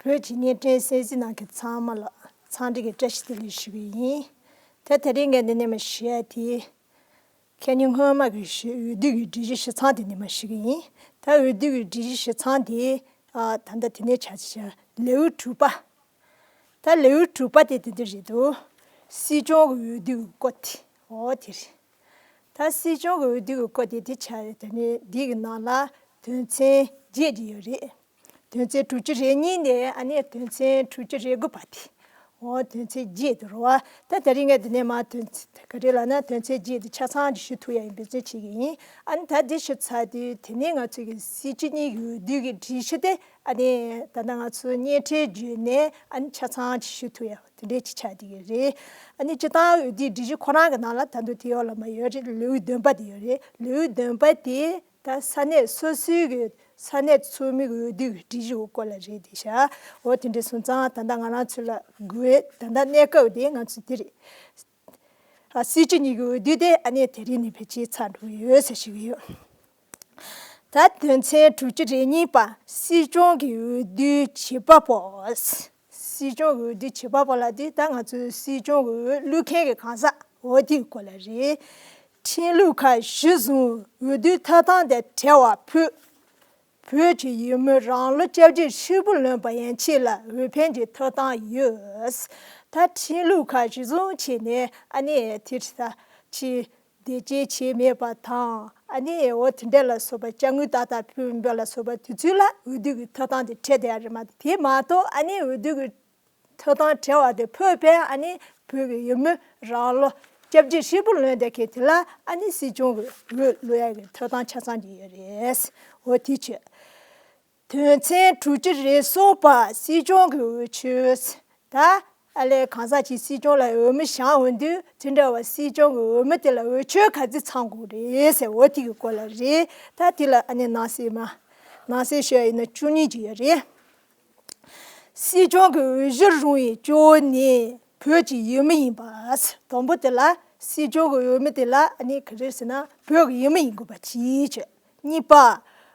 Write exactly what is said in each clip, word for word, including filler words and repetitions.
བོད་ཀྱི་བརྙན་འཕྲིན་གསན་གཟིགས་གནང་མཁན་ཚང་མ་ལ་འཚམས་འདྲི་གི་བཀྲ་ཤིས་བདེ་ལེགས་ཞུ་གི་ཡིན། ད་དེ་རིང་ངས་འདི་ནས་མར་ཞུ་ཡ་དེ། ཁ་ཉིན་སྔོན་མ་གི་ཞུ་འོས་བསྡུ་གི་སྒྲིག་གཞི་ཞིབ་ཚང་དེ་ནས་མར་ཞུ་གི་ཡིན། ད་འོས་བསྡུ་གི་སྒྲིག་གཞི་ཞིབ་ཚང་དེ། ཨ། ད་ལྟ་དེ་ནས་ཆ་ཆ་ལེའུ་དྲུག་པ། ད་ལེའུ་དྲུག་པ་དེ་དེ་འདྲ་རེད་འདུག་སྲིད་སྐྱོང་གི་འོས་བསྡུ་གི་སྐོར་དེ། འོ་དེ་རེད། ད་སྲིད་སྐྱོང་གི་འོས་བསྡུ་གི་སྐོར་དེ་དེ་ཆ་དེ་ནས་འདི་གི་ནང་ལ་དོན་ཚན་བརྒྱད་ཅིག་ཡོད་རེད། དོན་ཚན་དྲུག་ཅུ་རེ་གཉིས་ནས་ཨ་ནི་དོན་ཚན་དྲུག་ཅུ་རེ་དགུ་བར་དེ། འོ་དོན་ཚན་བརྒྱད་དེ་རེད་བ། ད་དེ་རིང་ངས་འདི་ནས་མར་དོན་ཚན་ག་རེ་ལབ་ན་དོན་ཚན་བརྒྱད་དེ་ཆ་ཚང་ཅིག་ཞུ་ཐུབ་ཡ་ཡིན་འབད་བརྩོན་བྱེད་ཀྱི་ཡིན། ཨ་ནི་ད་འདི་ཞུ་ཚར་དུས་དེ་ནས་ང་ཚོ་གི་སྲིད་སྤྱི་གཉིས་ཀྱི་འོས་བསྡུ་གི་སྒྲིག་གཞི་དེ་ཨ་ནི་ད་ལྟ་ང་ཚོ་བརྙན་འཕྲིན་བརྒྱུད་ནས་ཨ་ནི་ཆ་ཚང་ཅིག་ཞུ་ཐུབ་ཡ་དེ་འདྲས་ཅིག་ཆགས་བསྡད་ཀྱི་རེད། ཨ་ནི་སྤྱིར་བཏང་འོས་བསྡུའི་སྒྲིག་གཞི་ཁོ་རང་གི་ནང་ལ་ད་དུང་དེ་ཡོད་ལ་མ་ཡོད་རེད། ལེའུ་བདུན་པ་དེ་ཡོད་རེད། ལེའུ་བདུན་པ་དེ་ད་ས་གནས་སོ་སོའི་གི་ས་གནས་ཚོགས་མི་གི་འོས་བསྡུ་གི་སྒྲིག་གཞི་འོག་སྐོར་ལ་རེད་དེ་ཤག་འོ་དེ་འདྲས་སོང་ཙང་ད་ལྟ་ང་རང་ཚོ་ལ་དགོས་ད་ལྟ་གནས་སྐབས་དེ་ང་ཚོ་དེ་རེད། ཨ། སྲིད་སྤྱི་གཉིས་ཀྱི་འོས་བསྡུ་དེ་ཨ་ནི་དེ་རིང་ནས་ཕལ་ཆེར་ཚར་འགྲོ་གི་ཡོད་ཟེར་ཞུ་གི་ཡོད། ད་དོན་ཚན་དྲུག་ཅུ་རེ་གཉིས་པ། སྲིད་སྐྱོང་གི་འོས་བསྡུ་བྱེད་པ་པོ། སྲིད་སྐྱོང་གི་འོས་བསྡུ་བྱེད་པ་པོ་ལ་དེ་ད་ང་ཚོའི་སྲིད་སྐྱོང་གི་འོས་བླུག་མཁན་གྱི་གང་ཟག་འོ་དེའི་སྐོར་ལ་རེད། ཁྲིམས་ལུགས་ཁག་གཞིར་བཟུང་འོས་བསྡུའི་ཐོབ་ཐང་དང་བྲལ་བ་ཕུད། བོད་ཀྱི་ཡུལ་མི་རང་ལོ་བཅོ་བརྒྱད་ཧྲིལ་པོ་ལོན་པ་ཡན་ཆད་ལ་འོས་འཕེན་གྱི་ཐོབ་ཐང་ཡོད། ད་ཁྲིམས་ལུགས་ཁག་གཞིར་བཟུང་བྱས་ནས་ཨ་ནི་དེ་ད་ཕྱི་བདེ་སྐྱིད་བྱས་མེད་པ་དང་ཨ་ནི་འོ་དེ་འདྲ་ལ་སོགས་པ་དཔྱ་དངུལ་ཏག་ཏག་ཕུལ་འབོད་ལ་སོགས་པ་དེ་ཚོ་ལ་འོས་བསྡུ་གི་ཐོབ་ཐང་དེ་བྲལ་བསྡད་ཡ་རེད་མ་གཏོགས། དེ་མ་གཏོགས་ཨ་ནི་འོས་བསྡུ་གི་ཐོབ་ཐང་བྲལ་བ་དེ་ཕུད་པས་ཨ་ནི་བོད་ཀྱི་ཡུལ་མི་རང་ལོ་བཅོ་བརྒྱད་ཧྲིལ་པོ་ལོན་བསྡད་མཁན་དེ་ལ་ཨ་ནི་སྲིད་སྐྱོང་གི་འོས་བླུག་ཡ་གི་ཐོབ་ཐང་ཆ་ཚང་གི་ཡོད་རེད། འོ་དེ་བྱས། དོན་ཚན་དྲུག་ཅུ་རེ་གསུམ་པ། སྲིད་སྐྱོང་གི་འོས་ཆོས། ད་ཨ་ལས་གང་ཟག་ཅིག་སྲིད་སྐྱོང་ལ་འོས་མི་བཞེངས་འོང་དུས་དེ་འདྲ་བ་སྲིད་སྐྱོང་གི་འོས་མི་དེ་ལ་འོས་ཆོས་ག་ཚོད་ཚང་དགོས་རེད་ཟེར་འོ་དེ་གི་སྐོར་ལ་རེད། ད་དེ་ལ་ཨ་ནི་ནང་གསེས་མ། ནང་གསེས་ཤོད་ཡིན་ན་བཅུ་གཉིས་ཅིག་ཡོད་རེད། སྲིད་སྐྱོང་གི་འོས་གཞིར་རུང་བའི་སྐྱོ་བོ་ནི་བོད་ཀྱི་ཡུལ་མི་ཡིན་པ། དང་པོ་དེ་ལ་སྲིད་སྐྱོང་གི་འོས་མི་དེ་ལ་ཨ་ནི་ག་རེ་ཟེར་ན་བོད་ཀྱི་ཡུལ་མི་ཡིན་དགོས་པ་གཅིག་བྱས། གཉིས་པ།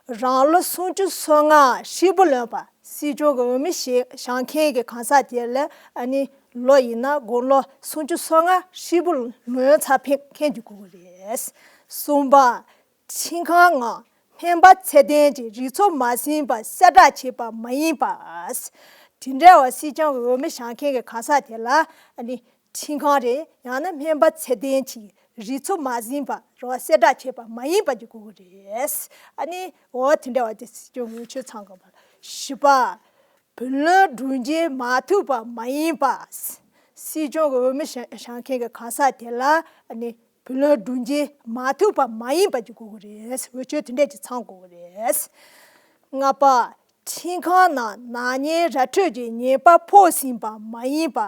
རང་ལོ་སུམ་ཅུ་སོ་ལྔ་ཧྲིལ་པོ་ལོན་པ། སྲིད་སྐྱོང་གི་འོས་མི་བཞེངས་བཞེངས་མཁན་གྱི་གང་ཟག་དེ་ལ་ཨ་ནི་ལོ་ཡིན་ན་དགུང་ལོ་སུམ་ཅུ་སོ་ལྔ་ཧྲིལ་པོ་ལོན་ཚར་ཕེབས་མཁན་གྱི་དགོས་ཀྱི་རེད། གསུམ་པ། ཁྲིམས་ཁང་ངམ་སྨན་པ་ཚད་ལྡན་གྱི་རིག་ཚོགས་མ་ཟིན་པར་གསལ་བསྒྲགས་བྱས་པ་མ་ཡིན་པ། དེ་འདྲ་བ་སྲིད་སྐྱོང་གི་འོས་མི་བཞེངས་མཁན་གྱི་གང་ཟག་དེ་ལ་ཨ་ནི་ཁྲིམས་ཁང་རེད་ཡང་ན་སྨན་པ་ཚད་ལྡན་གྱི་རིག་ཚོགས་མ་ཟིན་པ་རེད་བ། གསལ་བསྒྲགས་བྱས་པ་མ་ཡིན་པ་གྱི་དགོས་ཀྱི་རེད། ཨ་ནི་འོ་དེ་འདྲ་བ་དེ་སྲིད་སྐྱོང་འོས་ཆོས་ཚང་དགོས་པ། བཞི་པ། བུ་ལོན་སྒྲུབ་འཇལ་མ་ཐུབ་པ་མ་ཡིན་པ། སྲིད་སྐྱོང་གི་འོས་མི་བཞེངས་བཞེངས་མཁན་གྱི་གང་ཟག་དེ་ལ་ཨ་ནི་བུ་ལོན་སྒྲུབ་འཇལ་མ་ཐུབ་པ་མ་ཡིན་པ་ཅིག་དགོས་ཀྱི་རེད། འོས་ཆོས་དེ་འདྲས་ཅིག་ཚང་དགོས་ཀྱི་རེད། ལྔ་པ། ཁྲིམས་ཁང་ནང་ནག་ཉེས་ར་འཕྲོད་ཀྱི་ཉེས་པ་ཕོག་ཟིན་པ་མ་ཡིན་པ།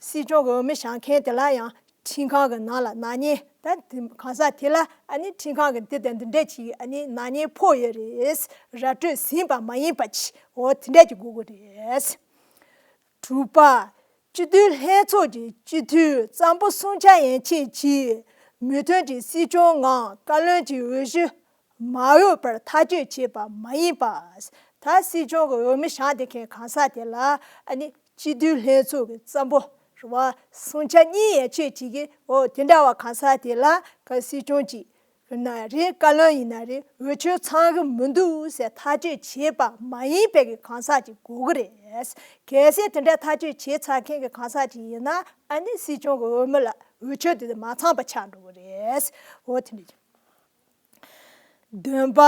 སྲིད་སྐྱོང་གི་འོས་མི་བཞེངས་མཁན་དེ་ལ་ཡང་ཁྲིམས་ཁང་གི་ནང་ལ་ནག་ཉེས་ད་དེ་གང་ཟག་དེ་ལ་ཨ་ནི་ཁྲིམས་ཁང་གི་འདི་དང་འདི་འདྲས་ཅིག་ཨ་ནི་ནག་ཉེས་ཕོག་ཡོད་རེད། ར་སྤྲོད་ཟིན་པ་མ་ཡིན་པ་ཅིག་འོ་དེ་འདྲས་ཅིག་དགོས་ཀྱི་རེད། དྲུག་པ། སྤྱི་འཐུས་ལྷན་ཚོགས་ཀྱི་སྤྱི་འཐུས་རྩ་འབོར་གསུམ་ཆ་ཡན་ཆད་ཀྱིས་མོས་མཐུན་གྱིས་སྲིད་སྐྱོང་ངམ་བཀའ་བློན་གྱི་འོས་གཞི་མ་འོས་པར་ཐག་གཅོད་བྱས་པ་མ་ཡིན་པ། ད་སྲིད་སྐྱོང་གི་འོས་མི་བཞེངས་བསྡད་མཁན་གང་ཟག་དེ་ལ་ཨ་ནི་སྤྱི་འཐུས་ལྷན་ཚོགས་ཀྱི་རྩ་འབོར་རེད་བ། གསུམ་ཆ་གཉིས་ཡན་ཆད་ཅིག་གིས་འོ་དེ་འདྲ་བ་གང་ཟག་དེ་ལ་ག་སྲིད་སྐྱོང་ཅིག་ཡིན་ན་རེད། བཀའ་བློན་ཡིན་ན་རེད། འོས་ཆོས་ཚང་གི་མི་འདུག་ཟེར་ཐག་གཅོད་བྱས་པ་མ་ཡིན་པའི་གི་གང་ཟག་ཅིག་དགོས་ཀྱི་རེད། གལ་སྲིད་དེ་འདྲ་ཐག་གཅོད་བྱས་ཚར་མཁན་གྱི་གང་ཟག་ཅིག་ཡིན་ན་ཨ་ནི་སྲིད་སྐྱོང་གི་འོས་མི་ལ་འོས་ཆོས་དེ་མ་ཚང་པ་ཆགས་འགྲོ་གི་རེད། འོ་དེ་འདྲ། བདུན་པ།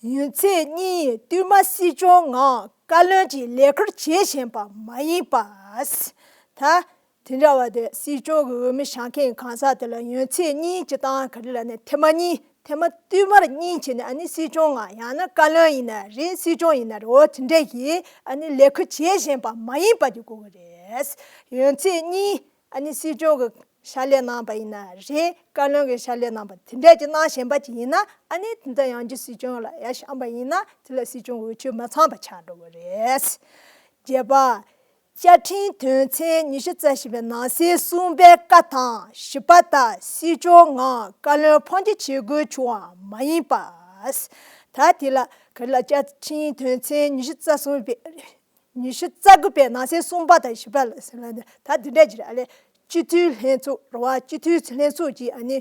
ཡུན་ཚད་གཉིས་བསྟུད་མར་སྲིད་སྐྱོང་ངམ་བཀའ་བློན་གྱི་ལས་ཁུར་བྱེད་བཞིན་པ་མ་ཡིན་པ། ད་དེ་འདྲ་བ་དེ་སྲིད་སྐྱོང་གི་འོས་མི་བཞེངས་མཁན་གང་ཟག་དེ་ལ་ཡུན་ཚད་གཉིས་སྤྱིར་བཏང་ག་རེ་ལབ་ན་ཐེངས་མ་གཉིས་ཐེངས་མ་བསྟུད་མར་གཉིས་བྱས་ནས་ཨ་ནི་སྲིད་སྐྱོང་ངམ་ཡང་ན་བཀའ་བློན་ཡིན་ན་རེད། སྲིད་སྐྱོང་ཡིན་ན་རེད། འོ་དེ་འདྲ་ཡིས་ཨ་ནི་ལས་ཁུར་བྱེད་བཞིན་པ་མ་ཡིན་པ་དེ་དགོས་ཀྱི་རེད། ཡུན་ཚད་གཉིས། ཨ་ནི་སྲིད་སྐྱོང་གི་ཕྱག་ལས་གནང་པ་ཡིན་ན་རེད། བཀའ་བློན་གྱི་ཕྱག་ལས་གནང་པ་དེ་འདྲས་ཀྱི་གནང་བཞིན་པ་ཅིག་ཡིན་ན་ཨ་ནི་དེ་འདྲ་ཡང་བསྐྱར་སྲིད་སྐྱོང་ལ་ཡར་བཞེངས་པ་ཡིན་ན་དེ་ལ་སྲིད་སྐྱོང་འོས་ཆོས་མ་ཚང་པ་ཆགས་འགྲོ་གི་རེད། བརྒྱད་པ། བཅའ་ཁྲིམས་དོན་ཚན་ཉི་ཤུ་རྩ་བཞི་པའི་ནང་གསེས་གསུམ་པའི་ཀ་དང་བཞི་པ་ལྟར་སྲིད་སྐྱོང་ངམ་བཀའ་བློན་ཕམ་ཉེས་བྱེད་དགོས་བྱུང་བ་མ་ཡིན་པ། ད་དེ་ལ་ག་རེ་ལ་བཅའ་ཁྲིམས་དོན་ཚན་ཉི་ཤུ་རྩ་གསུམ་པའི་ ཉི་ཤུ་རྩ་དགུ་པའི་ནང་གསེས་གསུམ་པ་དང་བཞི་པ་ལ་ཟེར་ལ་ནི་ད་འདི་འདྲ་ཅིག་རེད། ཨ་ལས་སྤྱི་འཐུས་ལྷན་ཚོགས་རེད་བ། སྤྱི་འཐུས་ལྷན་ཚོགས་ཀྱིས་ཨ་ནི་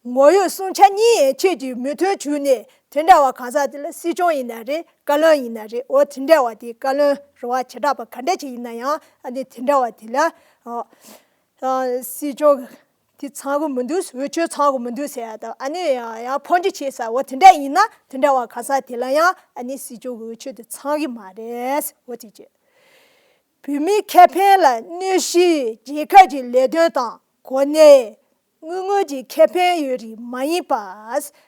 ངོ་ཡོད་སྲུང་བྱ་གཉིས་ཡན་ཆད་ཀྱི་མོས་མཐུན་བྱུང་ནས་དེ་འདྲ་བ་གང་ཟག་དེ་ལ་སྲིད་སྐྱོང་ཡིན་ན་རེད། བཀའ་བློན་ཡིན་ན་རེད། འོ་དེ་འདྲ་བ་དེ་བཀའ་བློན་རེད་བ། བྱེ་བྲག་པ་ག་འདྲ་ཅིག་ཡིན་ན་ཡང་ཨ་ནི་དེ་འདྲ་བ་དེ་ལ་ཨ་སྲིད་སྐྱོང་དེ་ཚང་གི་མི་འདུག་འོས་ཆོས་ཚང་གི་མི་འདུག་ཟེར་ཡ་དང་། ཨ་ནི་ཡང་ཡང་འཕོ་འགྱུར་བྱས་ས་འོ་དེ་འདྲ་ཡིན་ན་དེ་འདྲ་བ་གང་ཟག་དེ་ལ་ཡང་ཨ་ནི་སྲིད་སྐྱོང་གི་འོས་ཆོས་དེ་ཚང་གི་མ་རེད། འོ་དེ་བྱས། བོད་མིའི་ཁེ་ཕན་ལ་གནོད་བྱེད་རྒྱལ་ཁབ་ཀྱི་ལས་དོན་དང་གོ་གནས་དངུལ་དངོས་ཀྱི་ཁེ་ཕན་ཡོད་རིགས་མ་ཡིན་པ།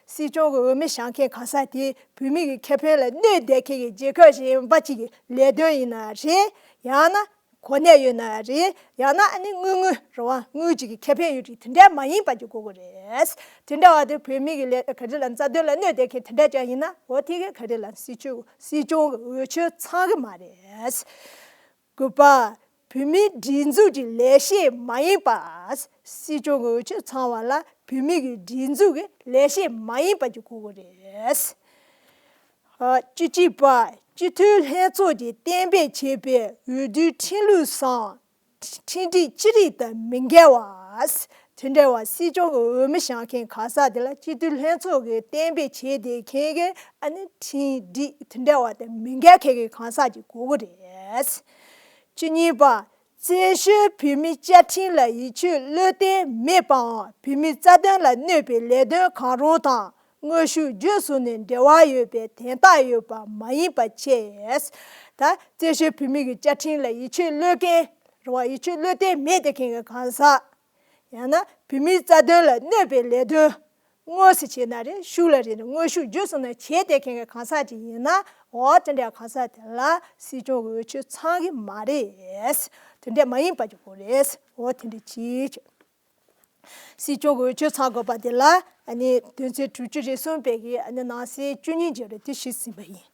སྲིད་སྐྱོང་གི་འོས་མི་བཞེངས་མཁན་གང་ཟག་དེ་བོད་མི་གི་ཁེ་ཕན་ལ་གནོད་བསྡད་མཁན་གྱི་རྒྱལ་ཁབ་གཞན་པ་ཅིག་གི་ལས་དོན་ཡིན་ན་རེད། ཡང་ན་གོ་གནས་ཡོད་ན་རེད། ཡང་ན་ཨ་ནི་དངུལ་དངོས་རེད་བ། དངུལ་ཅིག་གི་ཁེ་ཕན་ཡོད་རིགས་དེ་འདྲ་མ་ཡིན་པ་ཅིག་དགོས་ཀྱི་རེད། དེ་འདྲ་བ་དེ་བོད་མི་གི་ལས་ག་རེ་ལ་རྩ་དོན་ལ་གནོད་བསྡད་མཁན་དེ་འདྲ་ཅིག་ཡིན་ན་འོ་དེ་གི་ག་རེ་ལ་སྲིད་སྐྱོང་སྲིད་སྐྱོང་གི་འོས་ཆོས་ཚང་གི་མ་རེད། དགུ་པ། བོད་མིའི་སྒྲིག་འཛུགས་ཀྱི་ལས་བྱེད་མ་ཡིན་པ། སྲིད་སྐྱོང་གི་འོས་ཆོས་ཚང་བ་ལ་བོད་མི་གི་སྒྲིག་འཛུགས་ཀྱི་ལས་བྱེད་མ་ཡིན་པ་ཅིག་དགོས་ཀྱི་རེད། ཨ། བཅུ་གཅིག་པ། སྤྱི་འཐུས་ལྷན་ཚོགས་ཀྱིས་གཏན་འབེབས་བྱས་པའི་འོས་བསྡུའི་ཁྲིམས་ལུགས་སམ་ཁྲིམས་སྒྲིག་ཅི་རིགས་དང་མི་འགལ་བ། དེ་འདྲ་བ་སྲིད་སྐྱོང་གི་འོས་མི་བཞེངས་མཁན་གང་ཟག་དེ་ལ་སྤྱི་འཐུས་ལྷན་ཚོགས་ཀྱིས་གཏན་འབེབས་བྱས་བསྡད་མཁན་གྱི་ཨ་ནི་ཁྲིམས་སྒྲིག་དེ་འདྲ་བ་དང་མི་འགལ་མཁན་གྱི་གང་ཟག་ཅིག་དགོས་ཀྱི་རེད། བཅུ་གཉིས་པ། བཙན་བྱོལ་བོད་མིའི་བཅའ་ཁྲིམས་ལ་ཡིད་ཆེས་བློས་གཏད་མེད་པའམ་བོད་མིའི་རྩ་དོན་ལ་གནོད་པའི་ལས་དོན་གང་རུང་དང་དངོས་ཤུགས་བརྒྱུད་གསུམ་ནས་འབྲེལ་བ་ཡོད་པའི་དན་རྟགས་ཡོད་པ་མ་ཡིན་པ་བཅས། ད་བཙན་བྱོལ་བོད་མི་གི་བཅའ་ཁྲིམས་ལ་ཡིད་ཆེས་བློས་འགེལ་རེད་བ། ཡིད་ཆེས་བློས་གཏད་མེད་བསྡད་མཁན་གྱི་གང་ཟག་ཡང་ན་བོད་མིའི་རྩ་དོན་ལ་གནོད་པའི་ལས་དོན་དངོས་སུ་བྱས་ན་རེད། ཤུགས་ལ་རེད། དངོས་ཤུགས་བརྒྱུད་གསུམ་ནས་བྱས་བསྡད་མཁན་གྱི་གང་ཟག་ཅིག་ཡིན་ན་འོ་དེ་འདྲའི་གང་ཟག་དེ་ལ་སྲིད་སྐྱོང་གི་འོས་ཆོས་ཚང་གི་མ་རེད། དེ་འདྲ་མ་ཡིན་པ་ཅིག་དགོས་རེད། འོ་དེ་འདྲ་ཅིག་སྲིད་སྐྱོང་གི་འོས་ཆོས་ཚང་དགོས་པ་དེ་ལ་ཨ་ནི་དོན་ཚན་དྲུག་ཅུ་རེ་གསུམ་པའི་གི་ཨ་ནི་ནང་གསེས་བཅུ་གཉིས་ཅིག་རེད། དེ་ཞིག་ཟིན་པ་ཡིན།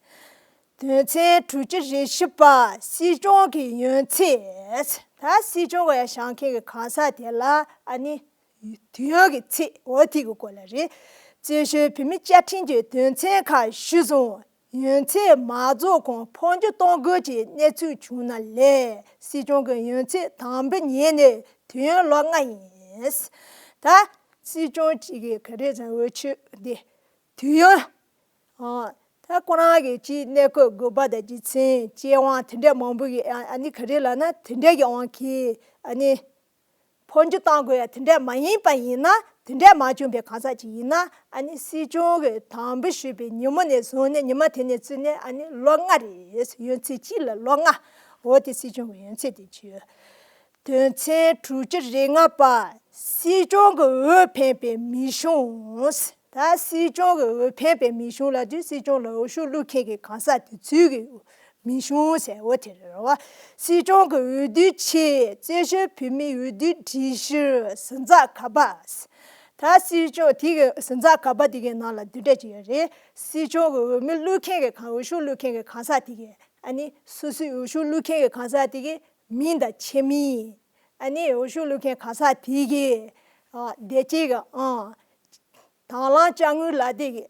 དོན་ཚན་དྲུག་ཅུ་རེ་བཞི་པ། སྲིད་སྐྱོང་གི་ཡོན་ཚད། ད་སྲིད་སྐྱོང་གི་ཡ་བཞེངས་མཁན་གྱི་གང་ཟག་དེ་ལ་ཨ་ནི་དུས་ཡུན་གྱི་ཚད་འོ་དེ་གི་སྐོར་ལ་རེད། བཙན་བྱོལ་བོད་མིའི་བཅའ་ཁྲིམས་ཀྱི་དོན་ཚན་ཁག་གཞིར་བཟུང་ཡོན་ཚད་མ་རྫོགས་གོང་འཕོ་འགྱུར་གཏོང་དགོས་ཀྱི་གནས་ཚུལ་བྱུང་ན་ལས་སྲིད་སྐྱོང་གི་ཡོན་ཚད་དམ་འབུལ་ཉན་ནས་དུས་ཡུན་ལོ་ལྔ་ཡིན། ད་སྲིད་སྐྱོང་གཅིག་གི་ག་རེ་ཟེར་འོས་ཆོས་འདི་དུས་ཡུན། ཨ། ད་ཁོ་རང་གི་སྤྱིའི་གནས་སྐབས་དགོས་པ་དང་རྒྱུ་མཚན་སྐྱེ་དབང་དེ་འདྲ་མང་པོ་གི་ཨ་ཨ་ནི་ག་རེ་ལབ་ན་དེ་འདྲ་གི་དབང་གིས་ཨ་ནི་འཕོ་འགྱུར་གཏང་དགོས་ཡ་དེ་འདྲ་མ་ཡིན་པ་ཡིན་ན། དེ་འདྲ་མ་བྱུང་པའི་གང་ཟག་ཅིག་ཡིན་ན་ཨ་ནི་སྲིད་སྐྱོང་གི་དམ་འབུལ་ཞུས་པའི་ཉིན་མོ་ནས་བཟུང་ནས་ཉི་མ་དེ་ནས་བརྩིས་ནས་ཨ་ནི་ལོ་ལྔ་རེད། ཡོན་ཚད་གཅིག་ལ་ལོ་ལྔ། འོ་དེ་སྲིད་སྐྱོང་གི་ཡོན་ཚད་དེ་བྱོས། དོན་ཚན་དྲུག་ཅུ་རེ་ལྔ་པ། སྲིད་སྐྱོང་གི་འོས་འཕེན་པའི་མི་གཞུང་། ད་སྲིད་སྐྱོང་གི་འོས་འཕེན་པའི་མི་གཞུང་ལབ་དུས་སྲིད་སྐྱོང་ལ་འོས་ཤོག་བླུག་མཁན་གྱི་གང་ཟག་དེ་ཚོའི་གི་མི་གཞུང་ཟེར་འོ་དེ་རེད་བ། སྲིད་སྐྱོང་གི་འོས་བསྡུའི་ཆེད་བཙན་བྱོལ་བོད་མིའི་འོས་བསྡུའི་སྒྲིག་གཞིར་ཟུར་ཟ་ག་པ། ད་སྲིད་སྐྱོང་དེ་གི་ཟུར་ཟ་ག་པ་དེ་གི་ནང་ལ་འདི་འདྲ་ཅིག་ཡོད་རེད། སྲིད་སྐྱོང་གི་འོས་མི་བླུག་མཁན་གྱི་གང་འོས་ཤོག་བླུག་མཁན་གྱི་གང་ཟག་དེ་གི་ཨ་ནི་སོ་སོའི་འོས་ཤོག་བླུག་མཁན་གྱི་གང་ཟག་དེ་གི་མིང་དང་ཆེ་མིང་། ཨ་ནི་འོས་ཤོག་བླུག་མཁན་གང་ཟག་དེ་གི་ཨ་དེ་ཅིག་གི་ཨང་། དང་བླངས་དཔྱ་དངུལ་ལག་དེབ་ཀྱི་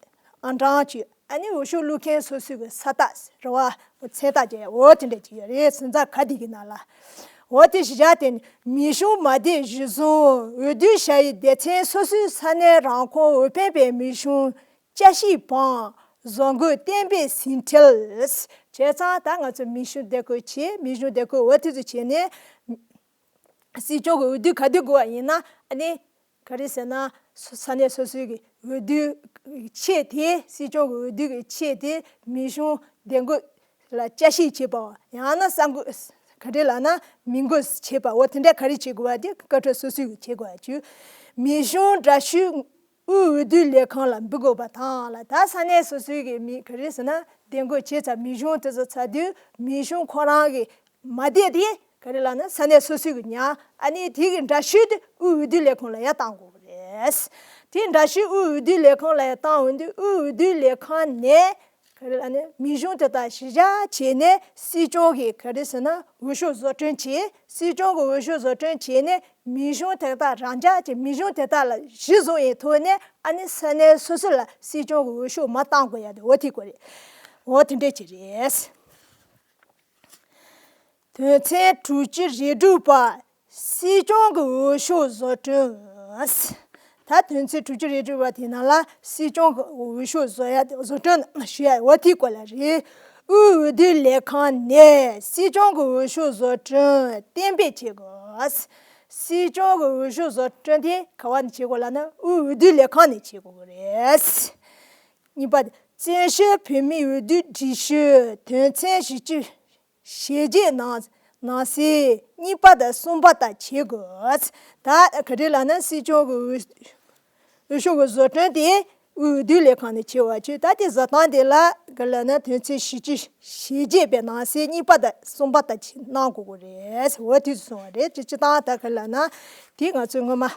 ཨང་གྲངས་བཅུ། ཨ་ནི་འོས་ཤོག་བླུག་མཁན་སོ་སོའི་གི་ས་རྟགས་རེད་བ། མཚན་རྟགས་བཅས་འོ་དེ་འདྲ་ཅིག་ཡོད་རེད། ཟུར་ཟ་ག་དེ་གི་ནང་ལ། འོ་དེ་གཞི་བཞག་དེ་ནི་མི་གཞུང་མ་དེ་གཞི་བཟུང་འོས་བསྡུ་བྱ་ཡུལ་སྡེ་ཚན་སོ་སོའི་ས་གནས་རང་ཁོངས་འོས་འཕེན་པའི་མི་གཞུང་བསྐྱར་ཞིབ་དང་བཟོ་འགོད་གཏན་འབེབས་ཟིན་བྲིས། བྱས་ཙང་ད་ང་ཚོ་མི་གཞུང་འདེམས་བསྐོ་བྱས། མི་གཞུང་འདེམས་བསྐོ་འོ་དེ་ཚོ་བྱས་ནས་སྲིད་སྐྱོང་གི་འོས་བསྡུ་ག་དུས་དགོས་པ་ཡིན་ན་ཨ་ནི། ག་རེ་ཟེར་ན། སོ་ས་གནས་སོ་སོའི་གི་འོས་བསྡུའི་ཆེད་དེ་སྲིད་སྐྱོང་གི་འོས་བསྡུ་གི་ཆེད་དེ་མི་གཞུང་འདེམས་བསྐོ་ལ་བསྐྱར་ཞིབ་བྱེད་པའམ་ཡང་ན་གསར་འགོད། ག་རེ་ལབ་ན་མི་འགོད་བྱེད་པ་འོ་དེ་འདྲ་ག་རེ་བྱེད་དགོས་པ་དེ་བཀའ་འཁྲོལ་སོ་སོའི་གི་བྱེད་དགོས་ཡ་བཅུ། མི་གཞུང་འདྲ་བཤུས་དབུས་འོས་བསྡུ་ལས་ཁང་ལ་འབུལ་དགོས་པ་དང་ལ་ད་ས་གནས་སོ་སོའི་གི་མི་ག་རེ་ཟེར་ན་འདེམས་བསྐོ་བྱས་ཚར་མི་གཞུང་དེ་ཚོ་ཚར་དུས་མི་གཞུང་ཁོ་རང་གི་མ་དེ་དེ་ག་རེ་ལབ་ན་ས་གནས་སོ་སོའི་གི་ཉ། ཨ་ནི་དེ་གི་འདྲ་བཤུས་དེ་དབུས་འོས་བསྡུ་ལས་ཁང་ལ་ཡར་བཏང་དགོས་རེད། དེ་འདྲ་བཤུས་དབུས་འོས་བསྡུ་ལས་ཁང་ལ་ཡར་བཏང་འོང་དུས་དབུས་འོས་བསྡུ་ལས་ཁང་ནས་ག་རེ་ལབ་ན་མི་གཞུང་དེ་དག་གཞི་བཞག་བྱས་ནས་སྲིད་སྐྱོང་གི་ག་རེ་ཟེར་ན་འོས་ཤོག་བཟོ་སྐྲུན་བྱས། སྲིད་སྐྱོང་གི་འོས་ཤོག་བཟོ་སྐྲུན་བྱས་ནས་མི་གཞུང་དེ་དག་རང་འཇགས་ཀྱི་མི་གཞུང་དེ་དག་ལ་གཞི་བཟུང་ཡས་ཐོག་ནས་ཨ་ནི་ས་གནས་སོ་སོ་ལ་སྲིད་སྐྱོང་གི་འོས་ཤོག་མར་བཏང་དགོས་ཡ་དེ་འོ་དེ་དགོས་རེད། འོ་དེ་འདྲས་ཅིག་རེད། དོན་ཚན་དྲུག་ཅུ་རེ་དྲུག་པ། སྲིད་སྐྱོང་གི་འོས་ཤོག་བཟོ་སྐྲུན། ད་དོན་ཚན་དྲུག་ཅུ་རེ་དྲུག་པ་དེ་ནང་ལ་སྲིད་སྐྱོང་གི་འོས་ཤོག་བཟོ་ཡ་དེ་བཟོ་སྐྲུན་ཞུ་ཡ་འོ་དེའི་སྐོར་ལ་རེད། དབུས་འོས་བསྡུ་ལས་ཁང་ནས་སྲིད་སྐྱོང་གི་འོས་ཤོག་བཟོ་སྐྲུན་གཏན་འབེབས་བྱེད་དགོས། སྲིད་སྐྱོང་གི་འོས་ཤོག་བཟོ་སྐྲུན་དེ་ག་བ་ནས་བྱེད་དགོས་ལབ་ན་དབུས་འོས་བསྡུ་ལས་ཁང་ནས་བྱེད་དགོས་ཀྱི་རེད། གཉིས་པ་དེ་བཙན་བྱོལ་བོད་མིའི་འོས་བསྡུའི་སྒྲིག་གཞི་དོན་ཚན་བཞི་བཅུ་ཞེ་བརྒྱད་ནང་ནང་གསེས་གཉིས་པ་དང་གསུམ་པ་ལྟར་བྱེད་དགོས། ད་ག་རེ་ལབ་ན་སྲིད་སྐྱོང་གི་འོས་འོས་ཤོག་གི་བཟོ་སྐྲུན་དེ་དབུས་འོས་བསྡུ་ལས་ཁང་ནས་བྱེད་པ་བྱས། ད་དེ་བཟོ་སྟངས་དེ་ལ་ག་ལབ་ན་དོན་ཚན་བཞི་བཅུ་ཞེ་བརྒྱད་པའི་ནང་གསེས་གཉིས་པ་དང་གསུམ་པ་ལྟར་གྱིས་གནང་དགོས་ཀྱི་རེད། འོ་དེ་གསུངས་པ་རེད། སྤྱིར་བཏང་ད་ག་ལབ་ན་དེ་ང་ཚོས་སྔོན་མ་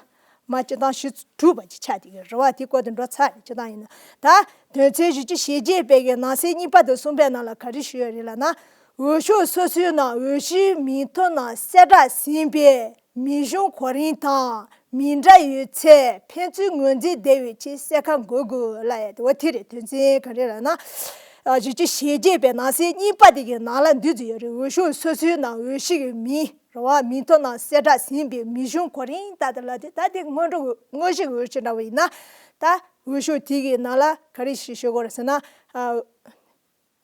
མ་སྤྱིར་བཏང་ཞུ་གྲུབ་པ་ཅིག་ཆགས་བསྡད་ཀྱི་རེད་བ། དེ་སྐོར་དུ་འགྲོ་ཚར་རེད། སྤྱིར་བཏང་ཡིན་ན་ད་དོན་ཚན་བཞི་བཅུ་ཞེ་བརྒྱད་པའི་གི་ནང་གསེས་གཉིས་པ་དང་གསུམ་པའི་ནང་ལ་ག་རེ་ཞུས་ཡོད་རེད་ལབ་ན། འོས་ཤོག་སོ་སོའི་ནང་འོས་གཞིའི་མིང་ཐོ་ནང་གསལ་བསྒྲགས་ཟིན་པའི་མིང་གཞུང་གོ་རིམ་དང་མི་འདྲ་ཡོད་ཚེ་ཕན་ཚུན་ངོས་འཛིན་བདེ་བའི་ཆེད་གསལ་ཁ་འགོད་དགོས་ལབ་ཡ་དེ་འོ་དེ་རེད། དོན་ཚན་ག་རེ་ལབ་ན། ཨ་བཞི་བཅུ་ཞེ་བརྒྱད་པའི་ནང་གསེས་གཉིས་པ་དེ་གི་ནང་ལ་འདི་ཚོ་ཡོད་རེད། འོས་ཤོག་སོ་སོའི་ནང་འོས་གཞི་གི་མིང་རེད་བ། མིང་ཐོ་ནང་གསལ་བསྒྲགས་ཟིན་པའི་མིང་གཞུང་གོ་རིམ་ལྟར་དུ་ལབ་དེ་ད་དེ་སྔོན་འགྲོ་གི་དངོས་གཞི་གི་འོས་གཞི་འདྲ་བོ་ཡིན་ན། ད་འོས་ཤོག་དེ་གི་ནང་ལ་ག་རེ་ཞིག་ཤོད་དགོས་རེད་ཟེར་ན། ཨ།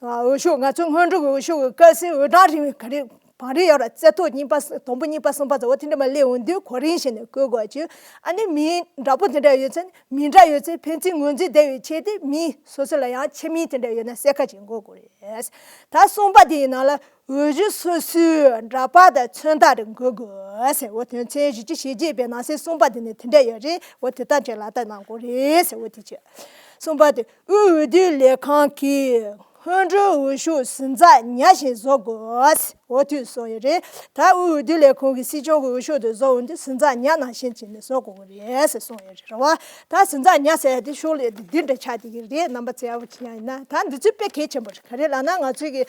ཨ། འོས་ཤོག་ང་ཚོ་སྔོན་འགྲོ་གི་འོས་ཤོག་གི་སྐབས་སུ་འོས་གྲངས་རིམ་ག་རེ་བང་རིམ་ཡོད་ར། རྩེ་ཐོག་གཉིས་པ། དང་པོ་གཉིས་པ་གསུམ་པ་ཚོ་འོ་དེ་འདྲ་མ་སླེབས་འོང་དུས་གོ་རིམ་བྱས་ནས་བཀོད་དགོས་ཀྱི། ཨ་ནི་མིང་འདྲ་པོ་དེ་འདྲ་ཡོད་ཚེ་མིང་འདྲ་ཡོད་ཚེ་ཕན་ཚུན་ངོས་འཛིན་བདེ་བའི་ཆེད་དུ་མིང་སོ་སོ་ལ་ཡང་ཆེ་མིང་དེ་འདྲ་ཡོད་ན་གསལ་ཁ་ཅིག་འགོད་དགོས་རེད། ད་གསུམ་པ་དེ་ཡི་ནང་ལ་འོས་གཞི་སོ་སོའི་འདྲ་པར་དང་མཚོན་རྟགས་རེ་འགོད་དགོས་ཟེར། འོ་དོན་ཚན་བཞི་བཅུ་ཞེ་བརྒྱད་པའི་ནང་གསེས་གསུམ་པ་དེ་ནས་དེ་འདྲ་ཡོད་རེད། འོ་དེ་ལྟར་བྱས་ལག་བསྟར་གནང་དགོས་རེད་ཟེར། འོ་དེ་བྱས། གསུམ་པ་དེ་དབུས་འོས་བསྡུ་ལས་ཁང་གིས་སྔོན་འགྲོའི་འོས་ཤོག་ཟུར་འཛར་ཉར་ཞིང་བཟོ་དགོས། འོ་དུས་གསུངས་ཡོད་རེད། ད་དབུས་འོས་བསྡུ་ལས་ཁང་གིས་སྲིད་སྐྱོང་གི་འོས་ཤོག་དེ་བཟོ་འོང་དུས་ཟུར་འཛར་ཉར་ནང་བཞིན་བྱས་ནས་བཟོ་དགོས་ཀྱི་རེད་ཟེར་གསུངས་ཡོད་རེད། རེད་བ། ད་ཟུར་འཛར་ཉར་ཟེར་ཡ་དེ་ཤོག་ལེབ་དེ་འདི་འདྲ་ཆགས་བསྡད་ཀྱི་རེད། རྣམ་པ་ཚོས་ཡག་པོ་ཅིག་ཉར་ཡིན་ན། ད་འདི་ཚོ་དཔེ་གལ་ཆེན་པོ་རེད། ག་རེ་ལབ་ན་ང་ཚོའི་གི་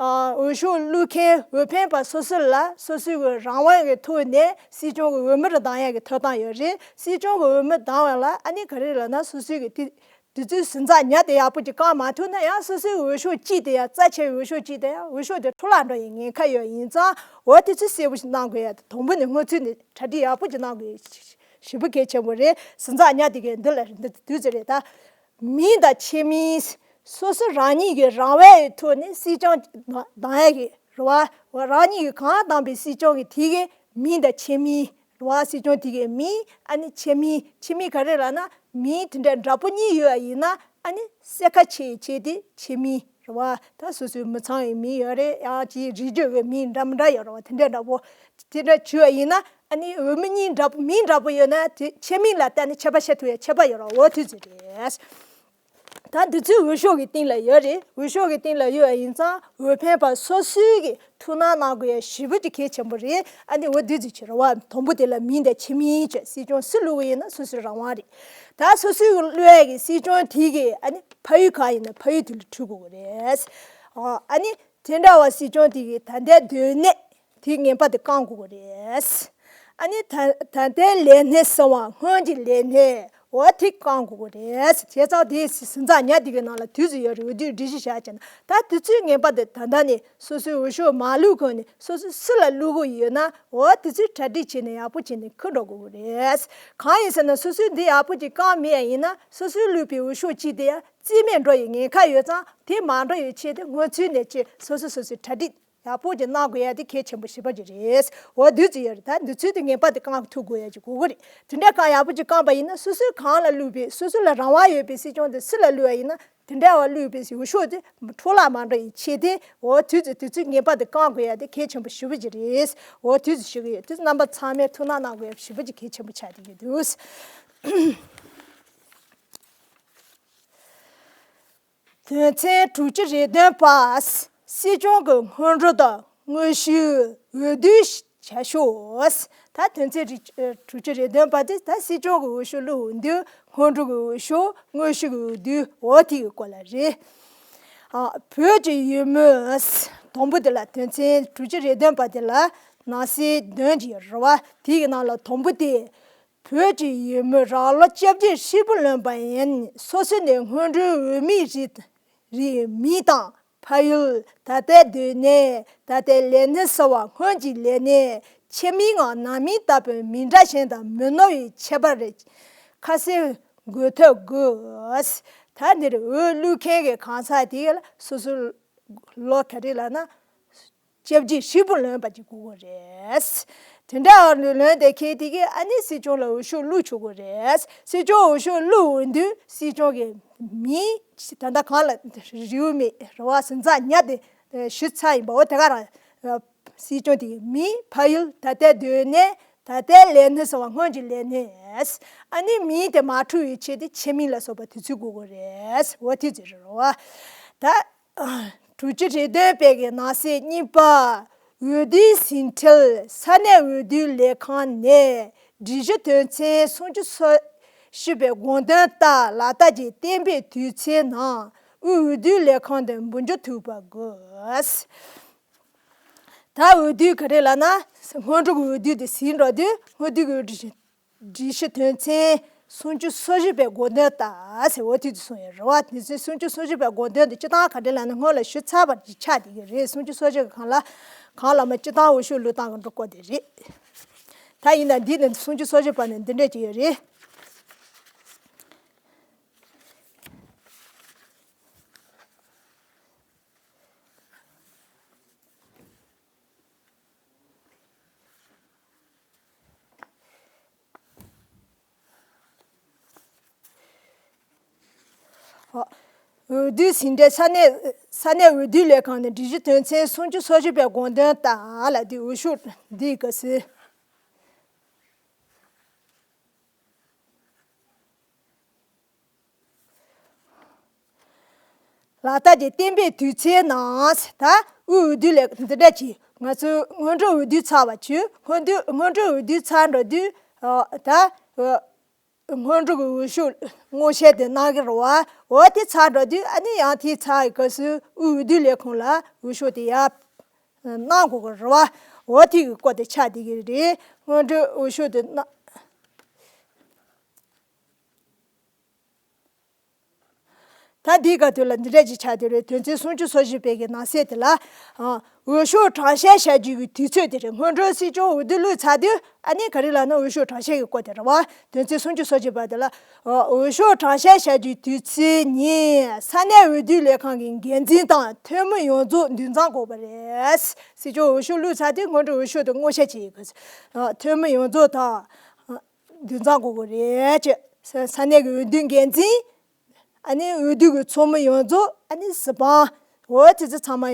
ཨ། འོས་ཤོག་བླུག་མཁན་འོས་འཕེན་པ་སོ་སོ་ལ་སོ་སོའི་གི་རང་དབང་གི་ཐོག་ནས་སྲིད་སྐྱོང་གི་འོས་མིར་བདམས་ཡ་གི་ཐོབ་ཐང་ཡོད་རེད། སྲིད་སྐྱོང་གི་འོས་མིར་བདམས་པ་ལ་ཨ་ནི་ག་རེ་ལབ་ན་སོ་སོའི་གི་དེ་དེ་ཚོའི་ཟུར་འཛར་ཉར་དེ་ཡག་པོ་ཅིག་བཀང་མ་ཐུབ་ན་ཡང་སོ་སོའི་འོས་ཤོག་གཅིག་དེ་ཡང་རྩ་ཆེ་བའི་འོས་ཤོག་གཅིག་དེ་ཡང་འོས་ཤོག་དེ་འཕྲོ་བརླག་འགྲོ་ཡི་ཉེན་ཁ་ཡོད་ཡིན་ཙང་འོ་དེ་ཚོ་གསལ་པོ་ཞིག་གནང་དགོས་ཡ་དེ་དང་པོ་ནས་སྔོན་ཚུད་ནས་གྲ་སྒྲིག་ཡག་པོ་ཅིག་གནང་དགོས་ཡ་ཞེ་པོ་གལ་ཆེན་པོ་རེད། ཟུར་འཛར་ཉར་དེ་གའི་འདི་ལ་འདི་དུས་ཚོད་རེད་ད། མིང་དང་ཆེ་མིང་། སོ་སོ་རང་ཉིད་ཀྱི་རང་དབང་གི་ཐོག་ནས་སྲིད་སྐྱོང་བདམས་ཡ་གི་རེད་བ། རང་ཉིད་ཀྱི་གང་བདམས་པའི་སྲིད་སྐྱོང་གི་དེ་གའི་མིང་དང་ཆེ་མིང་རེད་བ། སྲིད་སྐྱོང་དེ་གའི་མིང་ཨ་ནི་ཆེ་མིང་། ཆེ་མིང་ག་རེ་ལབ་ན་མིང་དེ་འདྲ་འདྲ་པོ་གཉིས་ཡོད་པ་ཡིན་ན་ཨ་ནི་གསལ་ཁ་ཆེ་ཡི་ཆེད་དེ་ཆེ་མིང་རེད་བ། ད་སོ་སོའི་མི་ཚང་བའི་མིང་ཡོད་རེད། ཡང་ཅིག་རིགས་རྒྱུད་ཀྱི་མིང་འདྲ་མི་འདྲ་ཡོད་རེད་བ། དེ་འདྲ་འདྲ་པོ་དེ་འདྲ་བྱས་པ་ཡིན་ན་ཨ་ནི་འོས་མི་གཉིས་འདྲ་པོ་མིང་འདྲ་པོ་ཡོད་ན་དེ་ཆེ་མིང་ལ་བལྟས་ནས་ཁྱད་པར་བྱེད་ཐུབ་ཡ་ཁྱད་པར་ཡོད་རེད་བ། འོ་དུས་ཚོད་རེད། ད་འདི་ཚོའི་འོས་ཤོག་གི་སྟེང་ལ་ཡོད་རེད། འོས་ཤོག་གི་སྟེང་ལ་ཡོད་པ་ཡིན་ཙང་འོས་འཕེན་པ་སོ་སོའི་གི་ཐུགས་སྣང་གནང་དགོས་ཡ་ཞེ་པོ་ཅིག་གལ་ཆེན་པོ་རེད། ཨ་ནི་འོ་འདི་ཚོ་བྱེད་རོགས་བ། དང་པོ་དེ་ལ་མིང་དང་ཆེ་མིང་བྱས། སྲིད་སྐྱོང་སུ་བླུག་གི་ཡིན་ན་སོ་སོའི་རང་དབང་རེད། ད་སོ་སོའི་གི་བླུག་ཡ་གི་སྲིད་སྐྱོང་དེ་གི་ཨ་ནི་ཕ་ཡུལ་གང་ཡིན་ན་ཕ་ཡུལ་དེ་ལ་འཁྲུལ་དགོས་གི་རེད། ཨ་ནི་དེ་འདྲ་བ་སྲིད་སྐྱོང་དེ་གི་ད་ལྟའི་སྡོད་གནས་དེ་ངན་པ་དེ་བསྐང་དགོས་གི་རེད། ཨ་ནི་ད་ད་ལྟའི་ལས་སྣེ་ཟེར་བ་སྔོན་གྱི་ལས་སྣེ་འོ་དེ་བསྐང་དགོས་གི་རེད། བྱས་ཙང་དེ་ཟུར་འཛར་ཉར་དེ་གི་ནང་ལ་དུས་ཚོད་ཡོད་རེད། འོས་བསྡུའི་སྒྲིག་གཞི་བཞག་བྱས་ན་ད་དུས་ཚོད་ངན་པ་དེ་ད་ལྟ་ནས་སོ་སོའི་འོས་ཤོག་མ་བླུགས་གོང་ནས་སོ་སོ་སུ་ལ་བླུག་གི་ཡོད་ན་འོ་དེ་ཚོའི་གྲ་སྒྲིག་བྱས་ནས་ཡག་པོ་བྱས་ནས་འཁུར་འགྲོ་དགོས་གི་རེད། གང་ཡིན་ཟེར་ན་སོ་སོས་འདི་ཡག་པོ་ཅིག་བསྐང་མེད་ཡ་ཡིན་ན་སོ་སོས་བླུགས་པའི་འོས་ཤོག་གཅིག་དེ་ཡང་རྩིས་མེད་འགྲོ་ཡི་ཉེན་ཁ་ཡོད་ཙང་དེ་མ་འགྲོ་ཡི་ཆེད་དུ་སྔོན་ཚུད་ནས་ཅིག་སོ་སོ་སོ་སོའི་གྲ་སྒྲིག་ཡག་པོ་ཅིག་གནང་དགོས་ཡ་དེ་གལ་ཆེན་པོ་ཞེ་པོ་ཅིག་རེད། འོ་དུས་ཚོད་ཡོད་རེད། ད་དུས་ཚོད་དེ་ངེས་པར་དུ་བསྐང་ཐུབ་དགོས་ཡ་ཅིག་དགོས་ཀྱི་རེད། དེ་འདྲ་བསྐང་ཡག་པོ་ཅིག་བསྐངས་པ་ཡིན་ན་སོ་སོས་གང་ལ་བླུགས་པའི་སོ་སོ་ལ་རང་དབང་ཡོད་པའི་སྲིད་སྐྱོང་དེ་སུ་ལ་བླུགས་པ་ཡིན་ན་དེ་འདྲ་བ་བླུགས་པའི་འོས་ཤོག་དེ་འཕྲོ་བརླག་མ་འགྲོ་ཡི་ཆེད་དེ་འོ་དུས་ཚོད་དུས་ཚོད་ངེས་པར་དུ་བསྐང་དགོས་ཡ་དེ་གལ་ཆེན་པོ་ཞེ་པོ་ཅིག་རེད། འོ་དུས་ཚོད་ཞུ་གི་ཡོད། དུས་ཚོད་རྣམ་པ་ཚང་མས་ཐུགས་སྣང་གནང་དགོས་ཡ་ཞེ་པོ་ཅིག་གལ་ཆེན་པོ་ཆགས་བསྡད་ཀྱི་འདུག་དོན་ཚན་དྲུག་ཅུ་རེ་བདུན་པ། སྲིད་སྐྱོང་གི་སྔོན་འགྲོ་དང་དངོས་ཞུའི་འོས་བསྡུའི་བྱ་ཕྱོགས། ད་དོན་ཚན་རེ་དྲུག་ཅུ་རེ་བདུན་པ་དེ་ད་སྲིད་སྐྱོང་གི་འོས་ཤོག་བླུག་འོང་དུས་སྔོན་འགྲོ་གི་འོས་ཤོག་དངོས་ཞུ་གི་འོས་བསྡུ་འོ་དེ་གི་སྐོར་ལ་རེད། ཨ། བོད་ཀྱི་ཡུལ་མི། དང་པོ་དེ་ལ་དོན་ཚན་དྲུག་ཅུ་རེ་བདུན་པ་དེ་ལ་ནང་གསེས་བདུན་གྱི་རེད་བ། དེ་གི་ནང་ལ་དང་པོ་དེ། བོད་ཀྱི་ཡུལ་མི་རང་ལོ་བཅོ་བརྒྱད་ཧྲིལ་པོ་ལོན་པ་ཡིན། སོ་སོ་ནས་སྔོན་འགྲོའི་འོས་མིའི་རིགས་རིགས་མིང་དང་ ཕ་ཡུལ། ད་ལྟའི་སྡོད་གནས། ད་ལྟའི་ལས་སྣེ་ཟེར་བ་སྔོན་གྱི་ལས་གནས། ཆེ་མིང་ངམ་ནང་མིང་ལྟ་བུའི་མིང་སྒྲ་གཞན་དང་མི་ནོར་བའི་ཁྱད་པར་རེ་ཁ་གསལ་འགོད་ཐབས་དགོས། ད་འདིར་འོས་བླུག་མཁན་གྱི་གང་ཟག་དེ་ལ་སོ་སོའི་ལོ་ག་རེ་ལབ་ན། སྐྱབས་རྗེ་ཧྲིལ་པོ་ལོན་པ་ཅིག་དགོས་ཀྱི་རེད། དེ་འདྲ་ལོན་དེ་ཁེལ་དེ་གི་ཨ་ནི་སྲིད་སྐྱོང་ལ་འོས་ཤོག་བླུག་ཆོག་གི་རེད། སྲིད་སྐྱོང་འོས་ཤོག་བླུག་འོས་དུས་སྲིད་སྐྱོང་གི་མིང་ད་ལྟ་གང་ལ་རེའུ་མིག་རེ་བ་ཟིན་ཚགས་ཉར་དེ་ཞུ་ཚར་ཡིན་པ། འོ་དེ་ག་རང་སྲིད་སྐྱོང་དེ་གི་མིང་ཕ་ཡུལ། ད་ལྟའི་སྡོད་གནས། ད་ལྟའི་ལས་སྣེ་ཟེར་བ་སྔོན་གྱི་ལས་སྣེ། ཨ་ནི་མིང་དེ་མ་འཁྲུལ་བའི་ཆེད་དུ་ཆེ་མིང་ལ་སོགས་པ་དེ་ཚུད་དགོས་ཀྱི་རེད། འོ་དེ་ཚོད་རེད་བ། ད། དྲུག་ཅུ་རེ་བདུན་པའི་གི་ནང་གསེས་གཉིས་པ། འོས་བསྡུའི་ཟིན་བྲིས་ས་གནས་འོས་བསྡུའི་ལས་ཁང་ནས་སྒྲིག་གཞི་དོན་ཚན་སུམ་ཅུ་སོ་བཞི་པའི་དགོངས་དོན་ལྟར་ལག་བསྟར་གྱི་གཏན་འབེབས་དུས་ཚེས་ནང་དབུས་འོས་བསྡུའི་ལས་ཁང་དུ་འབུལ་འཇུག་ཐུབ་པ་དགོས། ད་འོས་བསྡུ་ག་རེ་ལབ་ན། སྔོན་འགྲོ་གི་འོས་བསྡུ་དེ་ཟིན་འགྲོ་དུས་སྔོན་བསྡུ་གི་སྒྲིག་གཞི་དོན་ཚན་སུམ་ཅུ་སོ་བཞི་པའི་དགོངས་དོན་ལྟར་ཟེར། འོ་དེ་དུས་སོང་ཡོད་རེད་བ། དོན་ཚན་སུམ་ཅུ་སོ་བཞི་པའི་དགོངས་དོན་དེ་སྤྱི་བཏང་ག་འདྲ་ལབ་ན་སྔོན་ལ་ཞུ་ཚར་བ་ཅིག་ཆགས་བསྡད་ཀྱི་རེད། སུམ་ཅུ་སོ་བཞི་གི་སྒང་ལ་གང་ལ་མ་སྤྱི་བཏང་འོས་ཤོག་བླུག་སྟངས་ཀྱི་འགྲོ་སྐོར་དེ་རེད། ད་ཡིན་ན་འདི་ནི་སུམ་ཅུ་སོ་བཞི་པ་ནི་འདི་འདྲས་ཅིག་ཡོད་རེད། འོས་བསྡུའི་ཟིན་བྲིས་ས་གནས་ས་གནས་འོས་བསྡུའི་ལས་ཁང་ནས་སྒྲིག་གཞི་དོན་ཚན་སུམ་ཅུ་སོ་བཞི་པའི་དགོངས་དོན་ལྟར་ལ་དེ་འོས་ཤོག་འདི་ག་ཟེར། ལག་བསྟར་གྱི་གཏན་འབེབས་དུས་ཚེས་ནང་ད་དབུས་འོས་བསྡུ་ལས་འདི་འདྲ་གྱིས་ང་ཚོའི་སྔོན་འགྲོ་འོས་བསྡུ་ཚར་བ་བྱོས། སྔོན་འོས་སྔོན་འགྲོ་འོས་བསྡུ་ཚར་འགྲོ་དུས་ད་སྔོན་འགྲོ་གི་འོས་ཤོག་སྔོག་བཤེར་དེ་གནང་གི་རེད་བ། འོ་དེ་ཚར་འགྲོ་དུས་ཨ་ནི་ཡང་དེའི་ཚར་གི་སྐབས་སུ་དབུས་འོས་བསྡུ་ལས་ཁུངས་ལ་འོས་ཤོག་དེ་ཡར་གནང་དགོས་ཀྱི་རེད་བ། འོ་དེ་གི་སྐོར་དེ་ཆགས་བསྡད་ཀྱི་རེད། སྔོན་འགྲོའི་འོས་ཤོག་དེ་གནང་། ད་འདིའི་སྐབས་དེ་ལ་འདི་འདྲ་ཅིག་ཆགས་བསྡད་རེད། དོན་ཚན་སུམ་ཅུ་སོ་བཞི་པའི་གི་ནང་གསེས་དེ་ལ། ཨ། འོས་ཤོག་གྲངས་བཤེར་བྱ་རྒྱུ་གི་དུས་ཚོད་དེ་རེད། སྔོན་འགྲོའི་སྲིད་སྐྱོང་འོས་བསྡུ་བླུགས་ཚར་དུས་ཨ་ནི་ག་རེ་ལབ་ན་འོས་ཤོག་གྲངས་བཤེར་གི་སྐོར་དེ་རེད་བ། དོན་ཚན་སུམ་ཅུ་སོ་བཞི་པ་དེ་ལ། ཨ། འོས་ཤོག་གྲངས་བཤེར་བྱ་རྒྱུའི་དུས་ཚོད་ཉིན་ས་གནས་འོས་བསྡུ་ལས་ཁང་གི་འགན་འཛིན་དང་འཐུས་མི་ཡོངས་རྫོགས་འདུ་འཛོམས་དགོས་པ་རེད། སྲིད་སྐྱོང་འོས་ཤོག་བླུགས་ཚར་དུས་སྔོན་འགྲོའི་འོས་ཤོག་དེ་སྔོག་བཤེར་བྱེད་དགོས། ཨ། འཐུས་མི་ཡོངས་རྫོགས་དང་འདུ་འཛོམས་དགོས་ཀྱི་རེད་ཅེས་ས་གནས་ཀྱི་འོས་བསྡུ་འགན་འཛིན། ཨ་ནི་འོས་བསྡུ་གི་ཚོགས་མི་ཡོངས་རྫོགས། ཨ་ནི་གཟི་འབངས། འོ་དེ་ཚོ་ཚང་མ་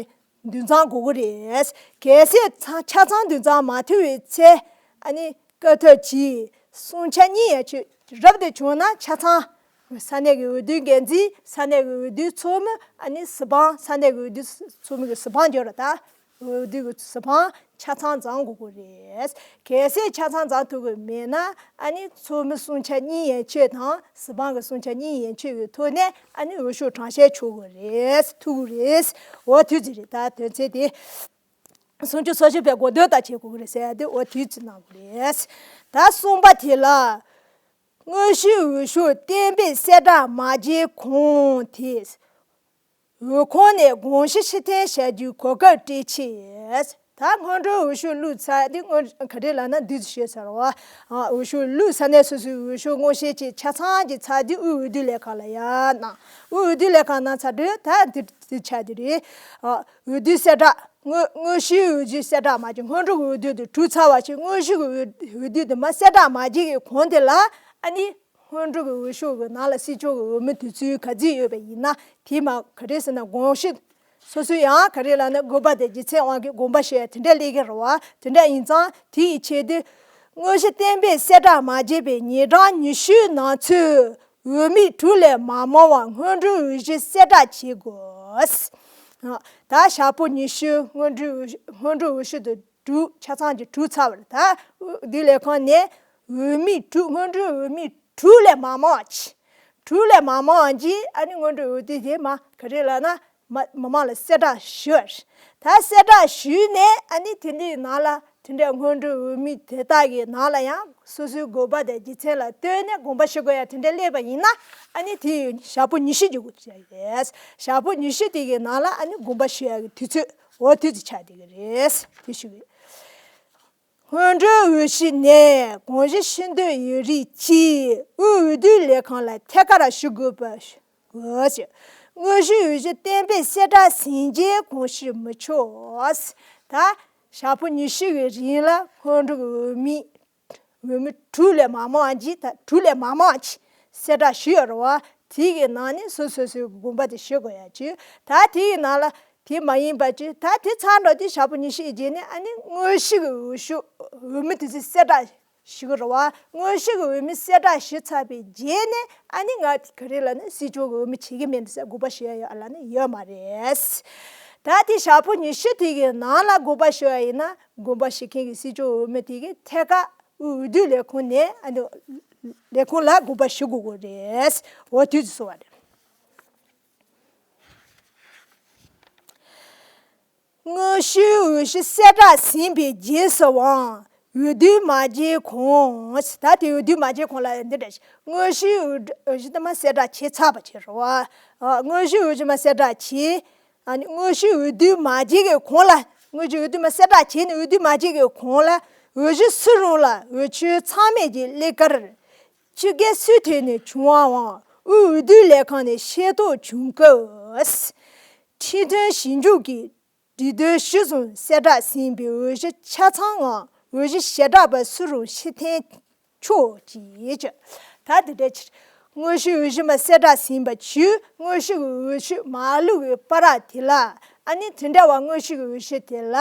འདུ་འཛོམས་དགོས་ཀྱི་རེད། གལ་སྲིད་ཚང་ཆ་ཚང་འདུ་འཛོམས་མ་ཐུབ་པའི་ཚེ། ཨ་ནི་སྐབས་ཐོབ་ཀྱིས་གསུམ་ཆ་གཉིས་ཡན་ཆོད། རབ་ཏུ་བྱུང་ན་ཆ་ཚང་ས་གནས་ཀྱི་འོས་བསྡུ་འགན་འཛིན། ས་གནས་ཀྱི་འོས་བསྡུ་ཚོགས་མི། ཨ་ནི་གཟི་འབངས། ས་གནས་ཀྱི་འོས་བསྡུ་ཚོགས་མི་གི་གཟི་འབངས་འབྱོར་ར་ད། འོས་བསྡུ་གི་གཟི་འབངས་ཆ་ཚང་འཛོམས་དགོས་ཀྱི་རེད། གལ་སྲིད་ཆ་ཚང་འཛོམས་ཐུབ་ཀྱི་མེད་ན། ཨ་ནི་ཚོགས་མི་གསུམ་ཆ་གཉིས་ཡན་ཆོད་དང་གཟི་འབངས་ཀྱི་གསུམ་ཆ་གཉིས་ཡན་ཆོད་ཀྱི་ཐོག་ནས་ཨ་ནི་འོས་ཤོག་གྲངས་བཤེར་ཆོག་གི་རེད། ཐུབ་ཀྱི་རེད། འོ་དུས་ཚོད་རེད། ད་དོན་ཚན་དེ་སུམ་ཅུ་སོ་བཞི་པའི་དགོངས་དོན་ལྟར་བྱེད་དགོས་ཀྱི་རེད་ཟེར་ཡ་དེ་འོ་དུས་ཚོད་གནང་དགོས་རེད། ད་གསུམ་པ་དེ་ལ། དངོས་གཞིའི་འོས་ཤོག་གཏན་འབེབས་གསལ་བསྒྲགས་མ་བྱས་གོང་དེ། འོས་ཁོངས་ནས་དགོངས་གཞི་ཕྱིར་འཐེན་བྱ་རྒྱུའི་གོ་སྐབས་སྤྲད་ཆེད། ད་སྔོན་འགྲོའི་འོས་ཤོག་བླུགས་ཚར་དེ་སྔོན་ག་རེ་ལབ་ན་འདི་ཚོ་ཤེས་ཚར་བ། ཨ། འོས་ཤོག་བླུགས་ས་གནས་སོ་སོའི་འོས་ཤོག་སྔོག་བཤེར་བྱས་ཆ་ཚང་གི་ཚར་དུས་དབུས་འོས་བསྡུ་ལས་ཁང་ལ་ཡར་གནང་། དབུས་འོས་བསྡུ་ལས་ཁང་གནང་ཚར་དུས་ད་འདི་འདི་ཆགས་དེ་རེད། ཨ། འོས་བསྡུ་གསལ་བསྒྲགས། དངོས་དངོས་གཞིའི་འོས་བསྡུ་གསལ་བསྒྲགས་མ་བྱས། སྔོན་འགྲོ་གི་འོས་བསྡུ་དེ་གྲུབ་ཚར་བ་ཞིག་དངོས་གཞི་གི་འོས་འོས་བསྡུ་དེ་མ་གསལ་བསྒྲགས་མ་བྱས་ཀྱི་གོང་དེ་ལ་ཨ་ནི། སྔོན་འགྲོ་གི་འོས་ཤོག་གི་ནང་ལ་སྲིད་སྐྱོང་གི་འོས་མི་དེ་ཚོའི་ག་ཚོད་ཡོད་པ་ཡིན་ན་དེ་མ་ག་རེ་ཟེར་ན་དགོངས་གཞི། སོ་སོའི་ཡང་ག་རེ་ལབ་ན་དགོངས་པ་དེ་རྗེ་བཙུན་དབང་གི་དགོངས་པ་བཞེས་དེ་འདྲ་སླེབས་ཀྱི་རེད་བ། དེ་འདྲ་ཡིན་ཙང་དེ་ཡི་ཆེད་དུ་དངོས་གཞི་གཏན་འབེབས་གསལ་བསྒྲགས་མ་བྱས་པའི་ཉིན་གྲངས་ཉི་ཤུའི་ནང་ཚུད་འོས་མི་དྲུག་ལས་མ་མང་བ་སྔོན་འགྲོའི་འོས་གཞི་གསལ་བསྒྲགས་བྱེད་དགོས། ད་ཞག་པོ་ཉི་ཤུ་སྔོན་འགྲོའི་འོས་སྔོན་འགྲོའི་འོས་གཞི་དེ་དྲུག་ཆ་ཚང་གི་དྲུག་ཚར་བ་རེད། ད་འོས་བསྡུ་ལས་ཁང་ནས་འོས་མི་དྲུག་སྔོན་འགྲོའི་འོས་མི་དྲུག་ལས་མ་མང་བ་ཅིག་དྲུག་ལས་མ་མང་བ་ཅིག་ཨ་ནི་སྔོན་འགྲོའི་འོས་བསྡུ་དེ་མ་ག་རེ་ལབ་ན་ མ་མི་མང་ལ་གསལ་བསྒྲགས་ཞུས་པ་རེད། ད་གསལ་བསྒྲགས་ཞུས་ནས་ཨ་ནི་དེ་འདྲའི་ནང་ལ་དེ་འདྲའི་སྔོན་འགྲོའི་འོས་མི་དེ་དག་གི་ནང་ལ་ཡང་སོ་སོའི་དགོས་པ་དང་རྒྱུ་མཚན་ལ་ལྟོས་ནས་དགོངས་པ་ཞུ་དགོས་ཡ་དེ་འདྲ་སླེབས་པ་ཡིན་ན། ཨ་ནི་དེ་ཡི་ཞག་པོ་ཉི་ཤུ་རྒྱུ་དགོས་ཀྱི་རེད། ཞག་པོ་ཉི་ཤུ་དེ་གི་ནང་ལ་ཨ་ནི་དགོངས་པ་ཞུ་ཡ་གི་དུས་ཚོད་འོ་དུས་ཚོད་ཆགས་བསྡད་ཀྱི་རེད། དེ་ཞུ་གི། སྔོན་འགྲོའི་འོས་གཞི་ནས་དགོངས་གཞི་ཞུ་འདོད་ཡོད་རིགས་ཀྱིས་དབུས་འོས་བསྡུ་ལས་ཁང་ལ་ཐད་ཀར་ཞུ་དགོས་པ། དགོས། དངོས་གཞིའི་འོས་གཞི་གཏན་འབེབས་གསལ་བསྒྲགས་ཟིན་རྗེས་དགོངས་གཞི་མི་ཆོག་ད་ཞག་པོ་ཉི་ཤུ་གི་རིང་ལ་སྔོན་འགྲོ་གི་འོས་མི་འོས་མི་དྲུག་ལས་མང་མང་གིས་ད་དྲུག་ལས་མང་མང་གིས་གསལ་བསྒྲགས་ཞུས་ཡོད་རེད་བ། དེ་གི་ནང་ནས་སོ་སོ་སོའི་དགོངས་པ་དེ་ཞུ་དགོས་ཡ་ཅིག་ད་དེ་གི་ནང་ལ་དེ་མ་ཡིན་པ་ཅིག་ད་དེ་ཚར་འགྲོ་དུས་ཞག་པོ་ཉི་ཤུ་ཡི་རྗེས་ནས་ཨ་ནི་དངོས་གཞི་གི་འོས་ཤོག་འོས་མི་དེ་ཚོའི་གསལ་བསྒྲགས་ཞུ་གི་རེད་བ། དངོས་གཞི་གི་འོས་མི་གསལ་བསྒྲགས་ཞུས་ཚར་བའི་རྗེས་ནས་ཨ་ནི་ང་ག་རེ་ལབ་ན་སྲིད་སྐྱོང་གི་འོས་མི་བྱེད་ཀྱི་མེད་འདུག་ཟེར་དགོངས་པ་ཞུ་ཡ་ཡོད་ཨ་ལབ་ན་ཡོད་མ་རེད། ད་དེ་ཞག་པོ་ཉི་ཤུ་དེ་གི་ནང་ལ་དགོངས་པ་ཞུ་ཡ་ཡིན་ན་དགོངས་པ་ཞུ་མཁན་གྱི་སྲིད་སྐྱོང་འོས་མི་དེ་གི་ཐད་ཀར་དབུས་འོས་བསྡུ་ལས་ཁུངས་ནས་ཨ་ནི་ལས་ཁུངས་ལ་དགོངས་པ་ཞུ་དགོས་ཀྱི་རེད། འོ་དུས་ཚོད་སོང་བ་རེད། དངོས་གཞིའི་འོས་གཞི་གསལ་བསྒྲགས་ཟིན་པའི་རྗེས་སུའང་འོས་བསྡུ་མ་བྱས་གོང་། ད་དེ་འོས་བསྡུ་མ་བྱས་གོང་ལ་འདི་འདྲ་ཞིག་དངོས་གཞིའི་འོས་འོས་གཞི་དེ་མ་གསལ་བསྒྲགས་བྱས་ཚར་བ་བྱས་རེད་བ། ཨ། དངོས་གཞིའི་འོས་གཞི་མ་གསལ་བསྒྲགས་བྱས། ཨ་ནི་དངོས་གཞིའི་འོས་བསྡུ་མ་བྱས་ཀྱི་གོང་ལ། དངོས་གཞིའི་འོས་བསྡུ་མ་གསལ་བསྒྲགས་བྱས་ནས་འོས་བསྡུ་མ་བྱས་ཀྱི་གོང་ལ་འོས་གཞི་སུ་རུང་ལ་འོས་ཆོས་ཚང་མས་ཀྱི་སླེབས་ཀར་ཆུ་རྐྱལ་སུའི་ཐད་ནས་བྱུང་བའང་དབུས་འོས་བསྡུ་ལས་ཁང་ནས་ཤེས་རྟོགས་བྱུང་སྐབས། ཁྲིམས་དོན་ཞིབ་འཇུག་གིས་འབྲི་དོན་གཞིར་བཟུང་གསལ་བསྒྲགས་ཟིན་པའི་འོས་གཞི་ཆ་ཚང་ངམ་འོས་གཞི་ཞེ་དྲག་པ་སུ་རུང་ཕྱིར་འཐེན་ཆོག་ཅེས་བརྗོད། ད་དེ་འདྲའི་ཕྱིར་དངོས་གཞིའི་འོས་གཞི་མ་གསལ་བསྒྲགས་ཟིན་པ་བརྒྱུད་དངོས་གཞི་གི་འོས་གཞི་མ་བླུགས་པའི་བར་དེ་ལ་ཨ་ནི་དེ་འདྲ་བ་དངོས་གཞི་གི་འོས་གཞི་དེ་ལ་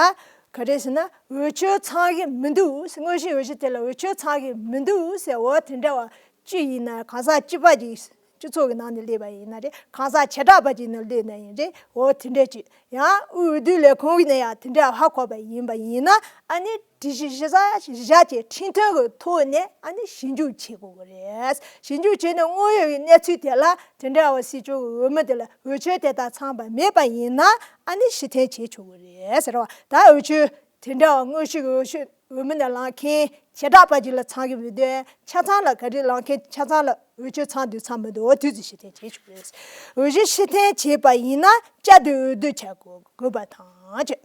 ག་རེ་ཟེར་ན་འོས་ཆོས་ཚང་གི་མི་འདུག་དངོས་གཞིའི་འོས་གཞི་དེ་ལ་འོས་ཆོས་ཚང་གི་མི་འདུག་ཟེར་འོ་དེ་འདྲ་བ་བཅུ་ཡིན་ན་གང་ཟག་གཅིག་པ་གཅིག་སྤྱི་ཚོགས་ཀྱི་ནང་ནས་སླེབས་པ་ཡིན་ན་རེད། གང་ཟག་བྱེ་བྲག་པ་ཅིག་ནང་སླེབས་ན་ཡིན་རེད། འོ་དེ་འདྲས་ཅིག་ཡང་དབུས་འོས་བསྡུ་ལས་ཁུངས་ཀྱི་ནས་ཡང་དེ་འདྲས་ཧ་གོ་བ་ཡིན་པ་ཡིན་ན་ཨ་ནི་སྒྲིག་གཞི་གཞི་རྩ་གཞི་བཞག་བྱས་ཁྲིམས་མཐུན་གྱི་ཐོག་ནས་ཨ་ནི་ཞིབ་འཇུག་བྱེད་དགོས་ཀྱི་རེད། ཞིབ་འཇུག་བྱས་ནས་དངོས་ཡོད་ཀྱི་གནས་ཚུལ་དེ་ལ་དེ་འདྲས་བ་སྲིད་སྐྱོང་གི་འོས་མི་དེ་ལ་འོས་ཆོས་དེ་དག་ཚང་པ་མེད་པ་ཡིན་ན་ཨ་ནི་ཕྱིར་འཐེན་བྱེད་ཆོག་གི་རེད་ཟེར་བ། ད་འོས་ཆོས་དེ་འདྲ་བ་དངོས་གཞི་གི་འོས་ཤོག་འོས་མི་ནས་ལངས་མཁན་བྱེ་བྲག་པ་ཅིག་ལ་ཚང་གི་མི་འདུག་ཆ་ཚང་ལ་ག་རེ་ལངས་མཁན་ཆ་ཚང་ལ་འོས་ཆོས་ཚང་འདུག་ཚང་མི་འདུག་འོ་དུས་ཚོད་ཕྱིར་འཐེན་བྱེད་ཆོག་རེད། འོས་གཞི་ཕྱིར་འཐེན་བྱས་པ་ཡིན་ན་བསྐྱར་དུ་འོས་བསྡུ་བྱ་དགོས་དགོས་པ་དང་བཅས།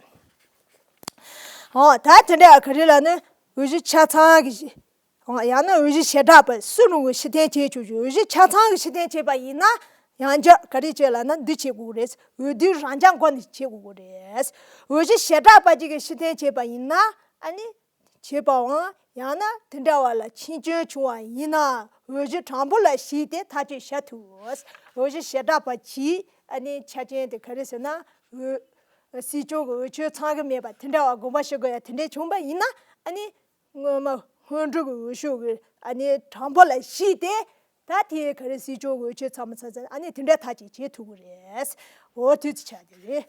འོ་ད་དེ་འདྲ་ག་རེ་ལབ་ན་འོས་གཞི་ཆ་ཚང་གི་གཞི། འོ་ཡང་ན་འོས་གཞི་བྱེ་བྲག་པ་སུ་རུང་གི་ཕྱིར་འཐེན་བྱེད་ཆོག་ཆོག་འོས་གཞི་ཆ་ཚང་གི་ཕྱིར་འཐེན་བྱས་པ་ཡིན་ན་ཡང་བསྐྱར་ག་རེ་བྱས་ལབ་ན་འདི་བྱེད་དགོས་རེད། འོས་བསྡུ་རང་འཇགས་སྒོ་ནས་བྱེད་དགོས་ཀྱི་རེད། འོས་གཞི་བྱེ་བྲག་པ་ཅིག་གི་ཕྱིར་འཐེན་བྱས་པ་ཡིན་ན་ཨ་ནི། བྱེད་པའམ་ཡང་ན་དེ་འདྲ་བ་ལ་ཆེད་སྐྱོན་བྱུང་བ་ཡིན་ན་འོས་གཞི་དྲང་པོ་ལ་གཞིགས་ཏེ་ཐག་གཅོད་བྱ་ཐུབ། འོས་གཞི་བྱེ་བྲག་པ་གྱི་ཨ་ནི་ཆ་རྐྱེན་དེ་ག་རེ་ཟེར་ན། འོས་སྲིད་སྐྱོང་གི་འོས་ཆོས་ཚང་གི་མེད་པ་དེ་འདྲ་བ་དགོངས་པ་ཞུ་དགོས་ཡ་དེ་འདྲ་བྱུང་བ་ཡིན་ན་ཨ་ནི་སྔོན་མ་སྔོན་འགྲོ་གི་འོས་ཤོག་གི་ཨ་ནི་དྲང་པོ་ལ་གཞིགས་ཏེ། ད་དེ་ག་རེ་སྲིད་སྐྱོང་གི་འོས་ཆོས་ཚང་མ་ཚང་ཚང་ཨ་ནི་དེ་འདྲ་ཐག་གཅོད་བྱེད་ཐུབ་ཀྱི་རེད། འོ་དུས་ཚོད་ཆགས་ཀྱི་རེད།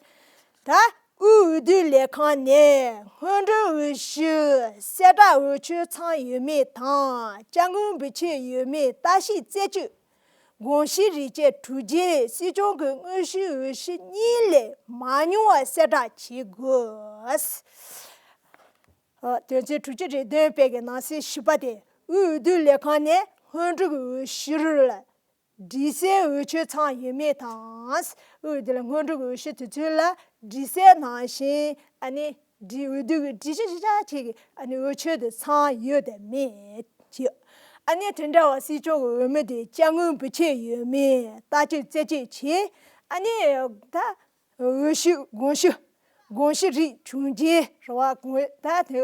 ད་དབུས་འོས་བསྡུ་ལས་ཁང་ནས་སྔོན་འགྲོའི་འོས་གཞི་གསལ་བསྒྲགས་འོས་ཆོས་ཚང་ཡོད་མེད་དང་དཔྱ་དངུལ་འབུལ་ཆད་ཡོད་མེད་ལྟ་ཞིབ་རྩད་གཅོད་དགོངས་གཞི་རིགས་བཅད་གྲུབ་རྗེས་སྲིད་སྐྱོང་གི་དངོས་གཞིའི་འོས་གཞི་གཉིས་ལས་མ་ཉུང་བ་གསལ་བསྒྲགས་བྱེད་དགོས། ཨ། དོན་ཚན་དྲུག་ཅུ་རེ་བདུན་པའི་གི་ནང་གསེས་བཞི་པ་དེ་དབུས་འོས་བསྡུ་ལས་ཁང་ནས་སྔོན་འགྲོ་གི་འོས་གཞིར་སྒྲིག་གསལ་འོས་ཆོས་ཚང་ཡོད་མེད་དང་། དབུས་འོས་བསྡུ་ལ་སྔོན་འགྲོ་གི་འོས་གཞི་དེ་ཚོ་ལ་སྒྲིག་གསལ་ནང་བཞིན་ཨ་ནི་སྒྲིག་འོས་བསྡུ་གི་སྒྲིག་གཞི་གཞི་ཆགས་བྱེད་ཀྱི་ཨ་ནི་འོས་ཆོས་དེ་ཚང་ཡོད་དམ་མེད་བྱེད། ཨ་ནི་དེ་འདྲ་བ་སྲིད་སྐྱོང་གི་འོས་མི་དེ་དཔྱ་དངུལ་འབུལ་ཆད་ཡོད་མེད་ལྟ་ཞིབ་རྩད་གཅོད་བྱེད། ཨ་ནི་ད། འོས་གཞི་དགོངས་གཞི། དགོངས་གཞི་རིགས་བྱུང་རྗེས་རེད་བ། དགོངས་ད་དེ།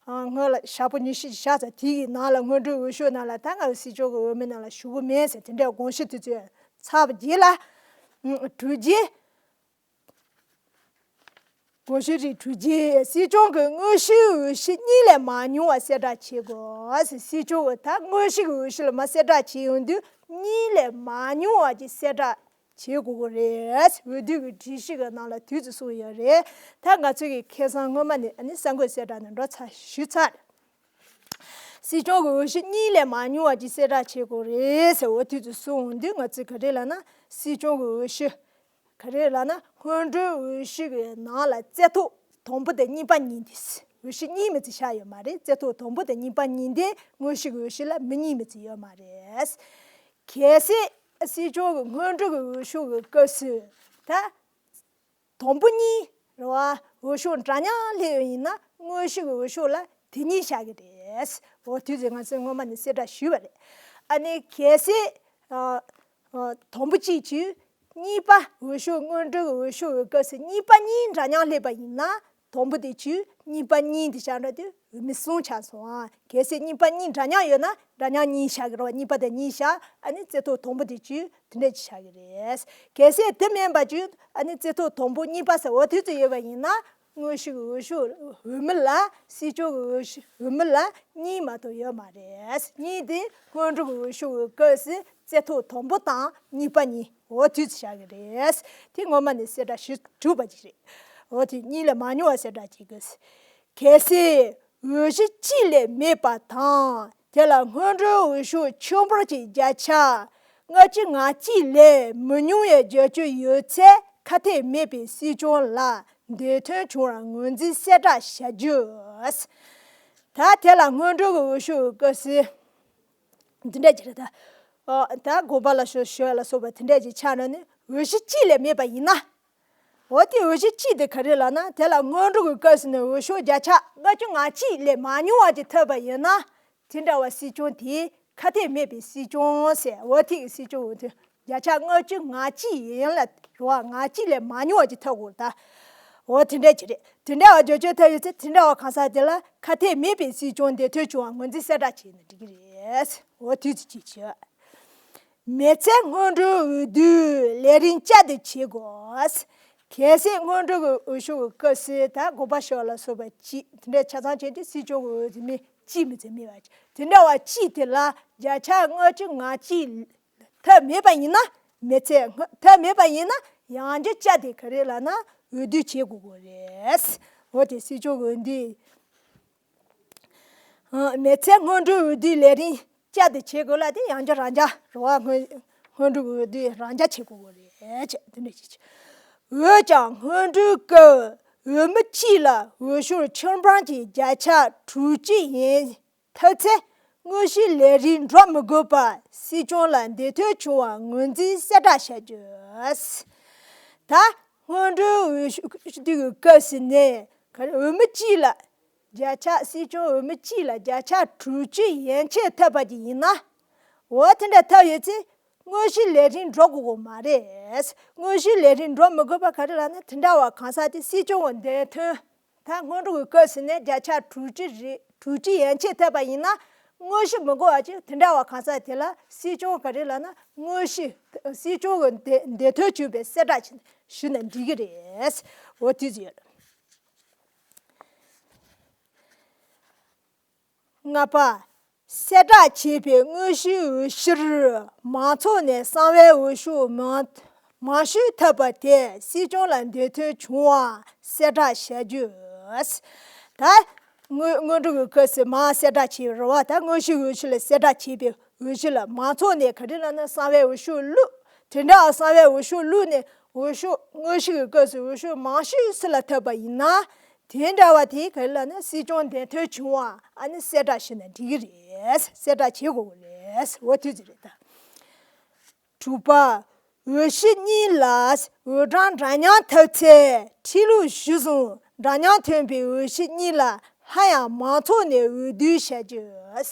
ཨ། སྔོན་ལ་ཞག་པོ་ཉི་ཤུ་བཞག་ཚར་དེ་ཡི་ནང་ལ་སྔོན་འགྲོའི་འོས་ཤོག་ནང་ལ་ད་ང་སྲིད་སྐྱོང་གི་འོས་མི་ནང་ལ་ཞུགས་ཀྱི་མེད་ཟེར་དེ་འདྲའི་དགོངས་གཞི་དེ་ཚོ་ཚར་བ་རྗེས་ལ། ཨ། གྲུབ་རྗེས། དགོངས་གཞི་རིགས་གྲུབ་རྗེས་སྲིད་སྐྱོང་གི་དངོས་གཞིའི་འོས་གཞི་གཉིས་ལས་མ་ཉུང་བ་གསལ་བསྒྲགས་བྱེད་དགོས། སྲིད་སྐྱོང་གི་ད་དངོས་གཞི་གི་འོས་གཞི་ལ་མ་གསལ་བསྒྲགས་བྱེད་ཡོང་དུས་གཉིས་ལས་མ་ཉུང་བ་ཅིག་གསལ་བསྒྲགས། བྱེད་དགོས་ཀྱི་རེད། འོས་བསྡུ་གི་སྒྲིག་གཞི་གི་ནང་ལ་དུས་ཚོད་གསུངས་ཡོད་རེད། ད་ང་ཚོ་གི་ཁ་སང་སྔོན་མ་ནས་ཨ་ནི་གསར་འགོད་གསལ་བསྒྲགས་ནས་འགྲོ་ཚར་ཞུས་ཚར། སྲིད་སྐྱོང་གི་འོས་གཞི་གཉིས་ལས་མ་ཉུང་བ་ཅིག་གསལ་བསྒྲགས་བྱེད་དགོས་རེད་ཟེར། འོ་དུས་ཚོད་གསུངས་འོང་དུས་ང་ཚོས་ག་རེ་ལབ་ན་སྲིད་སྐྱོང་གི་འོས་གཞི་ ག་རེ་ལབ་ན་སྔོན་འགྲོའི་འོས་ཤོག་གི་ནང་ལ་རྩེ་ཐོག་དང་པོ་དང་གཉིས་པ་གཉིས་དེ། འོས་ཤོག་གཉིས་མི་ཚེ་བཞག་ཡོད་མ་རེད། རྩེ་ཐོག་དང་པོ་དང་གཉིས་པ་གཉིས་དེ་དངོས་གཞིའི་འོས་ཤོག་ལ་མི་གཉིས་མི་ཚེ་ཡོད་མ་རེད། གལ་སྲིད་སྲིད་སྐྱོང་གི་སྔོན་འགྲོ་གི་འོས་ཤོག་གི་སྐབས་སུ་ད། དང་པོ་གཉིས་རེད་བ། འོས་ཤོག་འདྲ་མཉམ་སླེབས་ཡོད་ཡིན་ན་དངོས་གཞིའི་འོས་ཤོག་ལ་དེ་གཉིས་བཞག་གི་རེད། འོ་དུས་ཚོད་ང་ཚོས་སྔོན་མ་ནས་གསལ་བསྒྲགས་ཞུས་པ་རེད། ཨ་ནི་གལ་སྲིད་ཨ་ཨ་དང་པོ་གཅིག་བྱས། གཉིས་པ་འོས་ཤོག་སྔོན་འགྲོའི་འོས་ཤོག་གི་སྐབས་སུ་གཉིས་པ་གཉིས་འདྲ་མཉམ་སླེབས་པ་ཡིན་ན། དང་པོ་དེ་བྱས། གཉིས་པ་གཉིས་དེ་བཞག་འགྲོ་དུས་འོས་མི་གསུམ་ཆགས་སོང་ཨ། གལ་སྲིད་གཉིས་པ་གཉིས་འདྲ་མཉམ་ཡོད་ན་འདྲ་མཉམ་གཉིས་བཞག་གི་རེད་བ། གཉིས་པ་དེ་གཉིས་བཞག་ཨ་ནི་རྩེ་ཐོག་དང་པོ་དེ་བྱས། དེ་འདྲ་ཅིག་བཞག་གི་རེད། གལ་སྲིད་དེ་མིན་པ་བྱས་ཨ་ནི་རྩེ་ཐོག་དང་པོ་གཉིས་པ་ཟེར་འོ་དུས་ཚོད་ཡོད་པ་ཡིན་ན་དངོས་གཞིའི་འོས་ཤོག་འོས་མི་ལ་སྲིད་སྐྱོང་གི་འོས་ཤོག་འོས་མི་ལ་གཉིས་མ་གཏོགས་ཡོད་མ་རེད། གཉིས་དེ་སྔོན་འགྲོ་གི་འོས་ཤོག་གི་སྐབས་སུ་རྩེ་ཐོག་དང་པོ་དང་གཉིས་པ་གཉིས་འོ་དུས་ཚོད་བཞག་གི་རེད། དེ་སྔོན་མ་ནས་གསལ་བསྒྲགས་ཞུས་གྲུབ་པ་ཅིག་རེད། འོ་དེ་གཉིས་ལས་མང་ཉུང་བ་གསལ་བསྒྲགས་བྱེད་དགོས། གལ་སྲིད་འོས་གཞི་གཅིག་ལས་མེད་པ་དང་དེ་ལ་སྔོན་འགྲོའི་འོས་ཤོག་ཆོས་འབོར་གྱི་བརྒྱ་ཆ་ལྔ་བཅུ་ང་གཅིག་ལས་མི་ཉུང་བའི་རྒྱབ་སྐྱོར་ཡོད་ཚེ་ཁ་གཏད་མེད་པའི་སྲིད་སྐྱོང་ལ་འདེམས་ཐོན་བྱུང་བར་ངོས་འཛིན་གསལ་བསྒྲགས་བྱ་རྒྱུ། ད་དེ་ལ་སྔོན་འགྲོའི་འོས་ཤོག་སྐབས་སུ་འདི་འདྲ་ཅིག་རེད་ད། ཨ་ད་དགོངས་པ་ལ་ཞུ་ཞུ་བ་ལ་སོགས་པ་དེ་འདྲ་ཅིག་ཆགས་ན་ནི་འོས་གཞི་གཅིག་ལས་མེད་པ་ཡིན་ན། འོ་དེ་འོས་གཞི་གཅིག་དེ་ག་རེ་ལབ་ན་དེ་ལ་སྔོན་འགྲོ་གི་སྐབས་སུ་ནི་འོས་ཤོག་བརྒྱ་ཆ་ལྔ་བཅུ་ང་གཅིག་ལས་མ་ཉུང་བ་ཅིག་ཐོབ་པ་ཡིན་ན་དེ་འདྲ་བ་སྲིད་སྐྱོང་དེ་ཁ་གཏད་མེད་པའི་སྲིད་སྐྱོང་ཟེར། འོ་དེ་གི་སྲིད་སྐྱོང་འོས་ཐོན་བརྒྱ་ཆ་ལྔ་བཅུ་ང་གཅིག་ཡིན་ལ་རེད་བ། ང་གཅིག་ལས་མ་ཉུང་བ་ཅིག་ཐོབ་དགོས་ད། འོ་དེ་འདྲ་ཅིག་རེད། དེ་འདྲ་བ་རྒྱབ་སྐྱོར་ཐོབ་ཡོད་ཚེ་དེ་འདྲ་བ་གང་ཟག་དེ་ལ་ཁ་གཏད་མེད་པའི་སྲིད་སྐྱོང་འདེམས་ཐོན་བྱུང་བ་ངོས་འཛིན་གསལ་བསྒྲགས་བྱས་ནས་འགྲིག་གི་རེད། འོ་དུས་ཚོད་ཅིག་བྱས། མི་ཚེ་སྔོན་འགྲོའི་འོས་བསྡུའི་ལས་རིམ་བསྐྱར་ཟློས་བྱེད་དགོས། གལ་སྲིད་སྔོན་འགྲོ་གི་འོས་ཤོག་གི་སྐབས་སུ་ད་དགོངས་པ་ཞུ་བ་ལ་སོགས་པ་གཅིག་དེ་འདྲ་ཆ་ཚང་བྱས་ཏེ་སྲིད་སྐྱོང་གི་འོས་མི་གཅིག་མི་ཚེ་མེད་པ་ཅིག་དེ་འདྲ་བ་གཅིག་དེ་ལ་བརྒྱ་ཆ་ལྔ་བཅུ་ང་གཅིག་ཐོབ་མེད་པ་ཡིན་ན་མི་ཚེ་སྔོན་ཐོབ་མེད་པ་ཡིན་ན་ཡང་བསྐྱར་བསྐྱར་དེ་ག་རེ་ལབ་ན་འོས་བསྡུ་བྱེད་དགོས་དགོས་རེད། འོ་དེ་སྲིད་སྐྱོང་གི་འོས་བསྡུ། མི་ཚེ་སྔོན་འགྲོའི་འོས་བསྡུའི་ལས་རིམ་བསྐྱར་དུ་བྱེད་དགོས་ལ་དེ་ཡང་བསྐྱར་རང་འཇགས་རེད་བ། སྔོན་སྔོན་འགྲོའི་འོས་བསྡུ་རང་འཇགས་བྱེད་དགོས་རེད་ཅེས་དེ་འདྲ་བྱེད། འོན་ཀྱང་སྔོན་འགྲོའི་སྐབས་འོས་མི་གཅིག་ལ་འོས་ཤོག་ཆོས་འབོར་གྱི་བརྒྱ་ཆ་དྲུག་ཅུ་ཡན་ཐོབ་ཚེ་དངོས་གཞིའི་ལས་རིམ་འགྲོ་མི་དགོས་པར་སྲིད་སྐྱོང་ལ་འདེམས་ཐོན་བྱུང་བ་ངོས་འཛིན་གསལ་བསྒྲགས་བྱ་རྒྱུ། ད་སྔོན་འགྲོའི་འོས་ཤོག་འོས་བསྡུ་གི་སྐབས་སུ་ནས་ག་རེ་འོས་མི་གཅིག་ལ། བརྒྱ་ཆ་སྲིད་སྐྱོང་འོས་མི་གཅིག་ལ་བརྒྱ་ཆ་དྲུག་ཅུ་ཡན་ཆད་ཐོབ་པ་ཅིག་ཡིན་ན། འོ་དེ་འདྲ་ཐོབ་ཡོད་ཚེ་དངོས་གཞིའི་ལས་རིམ་འགྲོ་དགོས་ཀྱི་མ་རེད། དངོས་གཞིའི་ལས་རིམ་འགྲོ་མི་དགོས་པ་ག་རེ་ལབ་ན་དེ་འདྲ་བ་གང་ཟག་དེ་སྲིད་སྐྱོང་གི་འདེམས་ཐོན་ད་སྔོན་འགྲོ་གི་སྐབས་སུ་ནས་བརྒྱ་ཆ་དྲུག་ཅུ་རེ་དྲུག་ཅུ་ཡན་ཆད་ཐོབ་པ་ཡིན་ན་དངོས་གཞི་མི་དགོས་པ་ཅིག་དེ་འདྲ་བ་གང་ཟག་དེ་ལ་སྲིད་སྐྱོང་ག་རེ་ལབ་ན་དངོས་གཞི་སྲིད་སྐྱོང་གི་འདེམས་འདེམས་ཐོན་བྱུང་བའི་གསལ་བསྒྲགས་ཞུས་ན་འགྲིག་གི་རེད། འོ་དེ་ཅིག་ཡོད། ལྔ་པ། གསལ་བསྒྲགས་བྱས་པའི་དངོས་གཞིའི་འོས་གཞིར་མང་ཚོགས་ནས་གསང་བའི་འོས་ཤོག་མང་མང་ཤོས་ཐོབ་པ་དེ་སྲིད་སྐྱོང་ལ་འདེམས་ཐོན་བྱུང་བ་གསལ་བསྒྲགས་བྱ་རྒྱུ། ད་སྔོན་སྔོན་འགྲོ་གི་སྐབས་སུ་མང་གསལ་བསྒྲགས་བྱས་པ་རེད་བ། ད་དངོས་གཞིའི་འོས་གཞི་ལ་གསལ་བསྒྲགས་བྱས་པའི་འོས་གཞི་ལ་མང་ཚོགས་ནས་ག་རེ་ལབ་ན་གསང་བའི་འོས་ཤོག་བླུགས། དེ་འདྲ་གསང་བའི་འོས་ཤོག་བླུགས་ནས་འོས་ཤོག་དངོས་གཞི་གི་སྐབས་སུ་འོས་ཤོག་མང་ཤོས་སུ་ལ་ཐོབ་པ་ཡིན་ན། དེ་འདྲ་བ་དེ་ག་རེ་ལབ་ན་སྲིད་སྐྱོང་འདེམས་ཐོན་བྱུང་བ་ཨ་ནི་གསལ་བསྒྲགས་ཞུས་ན་འགྲིག་གི་རེད། གསལ་བསྒྲགས་བྱེད་དགོས་ཀྱི་རེད། འོ་དེ་ཙི་རེད་ད། དྲུག་པ། འོས་གཞི་གཉིས་ལ་འོས་གྲངས་འདྲ་མཉམ་ཐོབ་ཚེ་ཁྲིམས་ལུགས་གཞིར་བཟུང་འདྲ་མཉམ་ཐོན་པའི་འོས་གཞི་གཉིས་ལ་སླར་ཡང་མང་ཚོགས་ནས་འོས་བསྡུ་བྱ་རྒྱུ།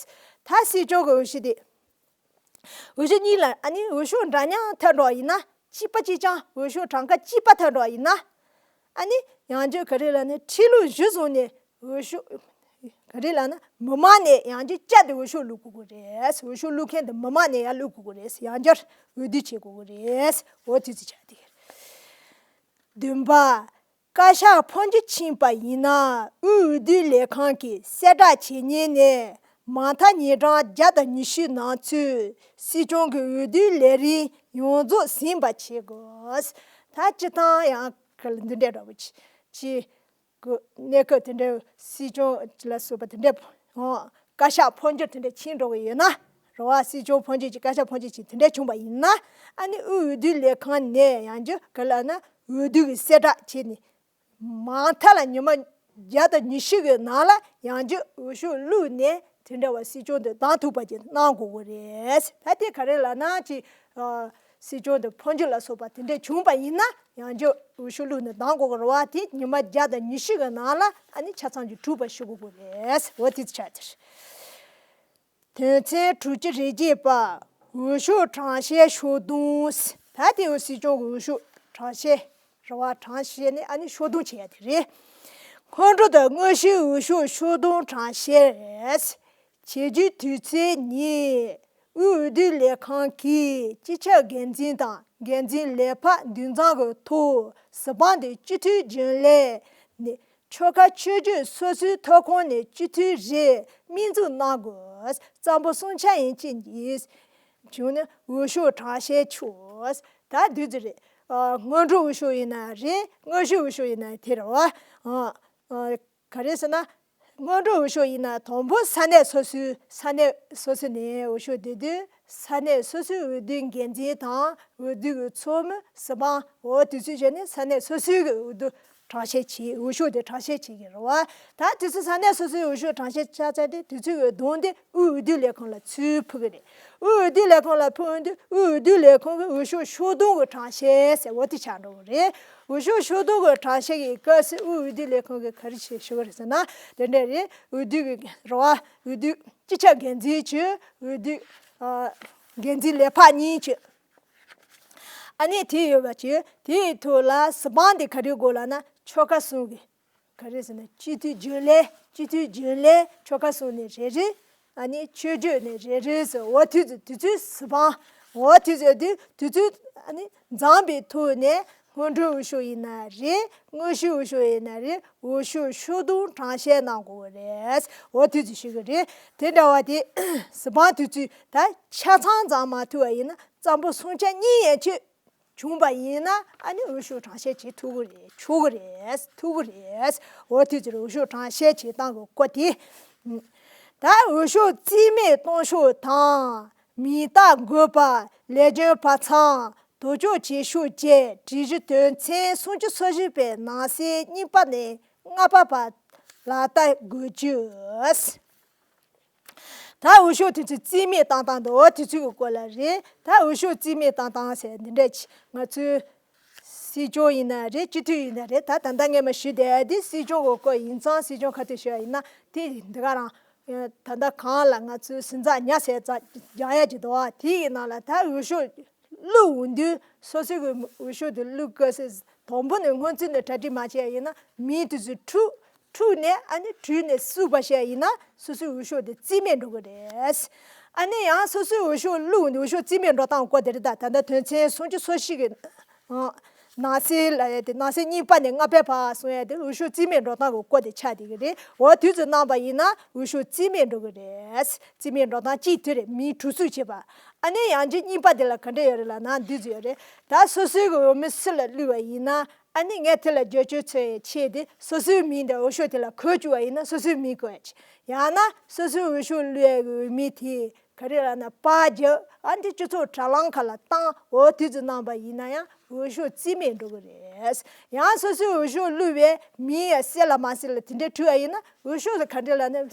ད་སྲིད་སྐྱོང་གི་འོས་གཞི་དེ། འོས་གཞི་གཉིས་ལ་ཨ་ནི་འོས་ཤོག་འདྲ་མཉམ་ཐོབ་འགྲོ་བ་ཡིན་ན་གཅིག་པ་གཅིག་རྐྱང་འོས་ཤོག་གྲངས་ཀ་གཅིག་པ་ཐོབ་འགྲོ་བ་ཡིན་ན། ཨ་ནི་ཡང་བསྐྱར་ག་རེ་ལབ་ན་ཁྲིམས་ལུགས་གཞིར་བཟུང་ནས་འོས་ཤོག་ག་རེ་ལབ་ན་མི་མང་ནས་ཡང་བསྐྱར་བསྐྱར་དུ་འོས་ཤོག་བླུག་དགོས་ཀྱི་རེད། འོས་ཤོག་བླུག་མཁན་དེ་མི་མང་ནས་ཡང་བླུག་དགོས་ཀྱི་རེད། ཡང་བསྐྱར་འོས་བསྡུ་བྱེད་དགོས་ཀྱི་རེད། འོ་དེ་ཚོ་ཆགས་བསྡད་ཀྱི་རེད། བདུན་པ། བཀའ་ཤག་ཕོན་ཆེ་ཕྱིན་པ་ཡིན་ན་དབུས་འོས་བསྡུ་ལས་ཁང་གིས་གསལ་བསྒྲགས་བྱེད་མཁན་ནས་མ་མཐའ་ཉིན་གྲངས་བརྒྱ་དང་ཉི་ཤུ་ནང་ཚུད་སྲིད་སྐྱོང་གི་འོས་བསྡུའི་ལས་རིམ་ཡོངས་རྫོགས་ཟིན་པ་བྱེད་དགོས། ད་སྤྱིར་བཏང་ཡང་འདི་འདྲའི་འདྲ་པོ་ཅིག་གི་གནས་སྐབས་དེ་འདྲའི་སྲིད་སྐྱོང་ལ་སོགས་པ་དེ་འདྲའི་བཀའ་ཤག་འཕོ་འགྱུར་དེ་འདྲ་ཕྱིན་འགྲོ་གི་ཡོད་ན། རེད་བ། སྲིད་སྐྱོང་ཕོན་ཆེན་ཅིག་བཀའ་ཤག་ཕོན་ཆེན་ཅིག་དེ་འདྲ་བྱུང་པ་ཡིན་ན། ཨ་ནི་དབུས་འོས་བསྡུ་ལས་ཁང་ནས་ཡང་བསྐྱར་ག་ལབ་ན་འོས་བསྡུ་གི་གསལ་བསྒྲགས་བྱས་ནས། མ་མཐའ་ལ་ཉི་མ་བརྒྱ་དང་ཉི་ཤུ་གི་ནང་ལ་ཡང་བསྐྱར་འོས་ཤོག་བླུགས་ནས་དེ་འདྲ་བ་སྲིད་སྐྱོང་དེ་གདམ་ཐུབ་པ་ཅིག་གནང་དགོས་ཀྱི་རེད། ད་དེ་ག་རེ་ལབ་ན་ཅིག་ཨ། སྲིད་སྐྱོང་དེ་འཕོ་འགྱུར་ལ་སོགས་པ་དེ་འདྲ་བྱུང་པ་ཡིན་ན་ཡང་བསྐྱར་འོས་ཤོག་བླུགས་ནས་གདམ་དགོས་ཀྱི་རེད་བ། དེ་ཉི་མ་བརྒྱ་དང་ཉི་ཤུ་གི་ནང་ལ་ཨ་ནི་ཆ་ཚང་གིས་གྲུབ་པ་ཞུ་དགོས་ཀྱི་རེད། འོ་དེ་ཆགས་དེ་རེད། དོན་ཚན་དྲུག་ཅུ་རེ་བརྒྱད་པ། འོས་ཤོག་གྲངས་བཤེར་ཤོག་སྡོམ། ད་དེ་འོས་སྲིད་སྐྱོང་གི་འོས་ཤོག་གྲངས་བཤེར་རེད་བ། གྲངས་བཤེར་ནི་ཨ་ནི་ཤོག་སྡོམ་བྱེད་ཡ་དེ་རེད། སྔོན་འགྲོ་དང་དངོས་གཞིའི་འོས་ཤོག་ཤོག་སྡོམ་གྲངས་བཤེར། བྱེད་རྒྱུའི་དུས་ཚོད་ནི། དབུས་འོས་བསྡུ་ལས་ཁང་གི་སྤྱི་ཁྱབ་འགན་འཛིན་དང་འགན་འཛིན་ལས་འཕར་འདུས་ཚང་གི་ཐོག་གཟི་འབངས་དང་སྤྱི་འཐུས་རྒྱུན་ལས་ནས། ཆོལ་ཁ་ཆོས་བརྒྱུད་སོ་སོའི་ཐོབ་ཁོངས་ནས་སྤྱི་འཐུས་རེ་སྨན་འཛུགས་གནང་དགོས། གཙང་པོ་གསུམ་ཆ་ཡན་ཆད་ཀྱི་བྱུང་ནས་འོས་ཤོག་གྲངས་བཤེར་ཆོག་ད་དུས་ཚོད་རེད། ཨ། སྔོན་འགྲོ་འོས་ཤོག་ཡིན་ན་རེད། དངོས་གཞི་འོས་ཤོག་ཡིན་ན་དེ་རེད་བ། ཨ། ཨ། ག་རེ་ཟེར་ན། སྔོན་འགྲོ་འོས་ཤོག་ཡིན་ན་དང་པོ་ས་གནས་སོ་སོའི་ས་གནས་སོ་སོ་ནས་འོས་ཤོག་བསྡུ་དུས། ས་གནས་སོ་སོའི་འོས་བསྡུའི་འགན་འཛིན་དང་འོས་བསྡུ་གི་ཚོགས་མི་གཟི་འབངས། འོ་དེ་ཚོས་བྱས་ནས་ས་གནས་སོ་སོའི་གི་འོས་བསྡུ་གྲངས་བཤེར་བྱེད། འོས་ཤོག་དེ་གྲངས་བཤེར་བྱེད་ཀྱི་རེད་བ། ད་དེ་ཚོ་ས་གནས་སོ་སོའི་འོས་ཤོག་གྲངས་བཤེར་ཆགས་ཚར་དུས་དེ་ཚོའི་གི་བསྡོམས་དེ་དབུས་འོས་བསྡུ་ལས་ཁང་ལ་ཚུར་ཕུལ་གི་རེད། དབུས་འོས་བསྡུ་ལས་ཁང་ལ་ཕུལ་དུས་དབུས་འོས་བསྡུ་ལས་ཁང་གི་འོས་ཤོག་ཤོག་སྡོམ་གི་གྲངས་བཤེར་ཟེར་འོ་དེ་ཆགས་འགྲོ་གི་རེད། འོས་ཤོག་ཤོག་སྡོམ་གི་གྲངས་བཤེར་གི་སྐབས་སུ་དབུས་འོས་བསྡུ་ལས་ཁང་གི་ག་རེ་བྱེད་ཞུ་གི་རེད་ཟེར་ན། དེ་འདྲ་རེད། འོས་བསྡུ་གི་རེད་བ། འོས་བསྡུ་སྤྱི་ཁྱབ་འགན་འཛིན་གྱིས་འོས་བསྡུ། ཨ། འགན་འཛིན་ལས་འཕར་གཉིས་ཀྱིས། ཨ་ནི་དེ་ཡོད་པ་ཅིག་དེའི་ཐོག་ལ་གཟི་འབངས་དེ་ག་རེ་དགོས་ལབ་ན་ཆོལ་ཁ་གསུམ་གི། ག་རེ་ཟེར་ན་སྤྱི་འཐུས་རྒྱུན་ལས། སྤྱི་འཐུས་རྒྱུན་ལས་ཆོལ་ཁ་གསུམ་ནས་རེ་རེ། ཨ་ནི་ཆོས་བརྒྱུད་ནས་རེ་རེ་ཟེར། འོ་དེ་ཚོ་དེ་ཚོའི་གཟི་འབངས། འོ་དེ་ཚོ་དེ་དེ་ཚོའི་ཨ་ནི་འཛོམས་པའི་ཐོག་ནས་སྔོན་འགྲོའི་འོས་ཤོག་ཡིན་ན་རེད། དངོས་གཞིའི་འོས་ཤོག་ཡིན་ན་རེད། འོས་ཤོག་ཤོག་སྡོམ་གྲངས་བཤེར་གནང་དགོས་རེད། འོ་དེ་ཚོ་ཞུ་གི་རེད། དེ་འདྲ་བ་དེ་གཟི་འབངས་དེ་ཚོས་ད་ཆ་ཚང་འཛོམས་མ་ཐུབ་པ་ཡིན་ན་གཙང་པོ་གསུམ་ཆ་གཉིས་ཡན་ཆད་བྱུང་པ་ཡིན་ན་ཨ་ནི་འོས་ཤོག་གྲངས་བཤེར་བྱེད་ཐུབ་ཀྱི་རེད། ཆོག་གི་རེད། ཐུབ་ཀྱི་རེད། འོ་དེ་ཚོར་འོས་ཤོག་གྲངས་བཤེར་བྱེད་སྟངས་ཀྱི་སྐོར་དེ། ད་འོས་ཤོག་རྩིས་མེད་གཏོང་ཕྱོགས་དང་། མིང་རྟགས་འགོད་པ། ལས་བྱེད་བར་མཚམས། དོ་ཅོག་བྱེད་ཕྱོགས་བཅས་སྒྲིག་གཞི་དོན་ཚན་སུམ་ཅུ་སོ་བཞི་པའི་ནང་གསེས་གཉིས་པ་ནས་ལྔ་པ་བར་ལག་བསྟར་དགོས་རྒྱུ། ད་འོས་ཤོག་དེ་ཚོ་རྩིས་མེད་བཏང་སྟངས་དང་འོ་དེ་ཚོའི་སྐོར་ལ་རེད། ད་འོས་ཤོག་རྩིས་མེད་བཏང་སྟངས་ཟེར་འདི་འདྲ་ཅིག་ང་ཚོའི་སྲིད་སྐྱོང་ཡིན་ན་རེད། སྤྱི་འཐུས་ཡིན་ན་རེད། ད་ད་ལྟ་ངས་མ་ཞུས་བསྡད་དེ་སྲིད་སྐྱོང་གི་སྐོར་ཡིན་ཙང་སྲིད་སྐྱོང་ཁ་ཐུག་ཞུ་ཡ་ཡིན་ན་དེ་འདི་ག་རང་ད་ལྟ་གང་ལ་ང་ཚོའི་སེམས་ཚེགས་ཉག་ཟེར་ཙམ་རྒྱག་ཡ་ཅིག་འདུག་ཨ། དེ་ཡི་ནང་ལ་ད་འོས་ཤོག་བླུགས་འོང་དུས་སོ་སོའི་གི་འོས་ཤོག་དེ་བླུགས་སྐབས་སུ་དང་པོ་ནས་སྔོན་རྩིས་ནས་གྲ་སྒྲིག་མ་བྱས་ཡིན་ན་མིང་དེ་ཚོ་འཁྲུག་འཁྲུག་ནས་ཨ་ནི་བྲུས་ནས་བསུབས་པ་བྱས་ཡིན་ན་སོ་སོའི་འོས་ཤོག་དེ་རྩིས་མེད་འགྲོ་གི་རེད། ཨ་ནི་ཡང་སོ་སོའི་འོས་ཤོག་བླུགས་འོང་དུས་འོས་ཤོག་རྩིས་མེད་འགྲོ་སྟངས་སྐོར་དེ་རེད། ད་ད་ལྟ་དོན་ཚན་སུམ་ཅུ་སོ་བཞི་གི་ནང་གསེས་ལ་ཡ་དེ་ནང་གསེས་གཉིས་པ་ནས་ལྔ་པའི་བར་གསུང་ཡ་དེ་འོས་ཤོག་རྩིས་མེད་འགྲོ་སྟངས་ཀྱི་སྐོར་དེ་ཆགས་བསྡད་ཀྱི་རེད། འོ་དུས་ཚོད་གནང་པ་ཡིན་ན་འོས་ཤོག་རྩིས་མེད་འགྲོ་གི་རེད། རྩིས་མེད་འགྲོ་སྟངས་གཅིག་དེ་རེད། མིང་དྲུག་བསུབ་བྱེད་པ། ཨ་ནི་ཡང་ཅིག་གཉིས་པ་དེ་ལ་ག་འདྲ་ཡོད་རེད་ལབ་ན་འདི་ཚོ་ཡོད་རེད། ད་སོ་སོའི་གི་འོས་མི་སུ་ལ་བླུགས་པ་ཡིན་ན་ཨ་ནི་ངས་དེ་ལ་བསྒྱུར་བཅོས་འཚོལ་ཡའི་ཆེད་དེ་སོ་སོའི་མིང་དེ་འོས་ཤོག་དེ་ལ་འཁོད་བཅུག་པ་ཡིན་ན་སོ་སོའི་མིང་བཀོད་ཡ་ཅིག་ཡང་ན་སོ་སོའི་འོས་ཤོག་བླུགས་ཡ་གི་འོས་མི་དེ། ག་རེ་ལབ་ན་པར་རྒྱག་ཨ་འདི་སྤྱི་ཚོགས་དྲ་ལམ་ཁག་ལ་བཏང་འོ་དུས་ཚོད་གནང་པ་ཡིན་ན་ཡང་འོས་ཤོག་རྩིས་མེད་འགྲོ་གི་རེད། ཡང་སོ་སོའི་འོས་ཤོག་བླུགས་པའི་མིང་ཡང་གསལ་ལ་མ་གསལ་ལ་དེ་འདྲ་བྲིས་པ་ཡིན་ན་འོས་ཤོག་ག་འདྲ་ལབ་ན་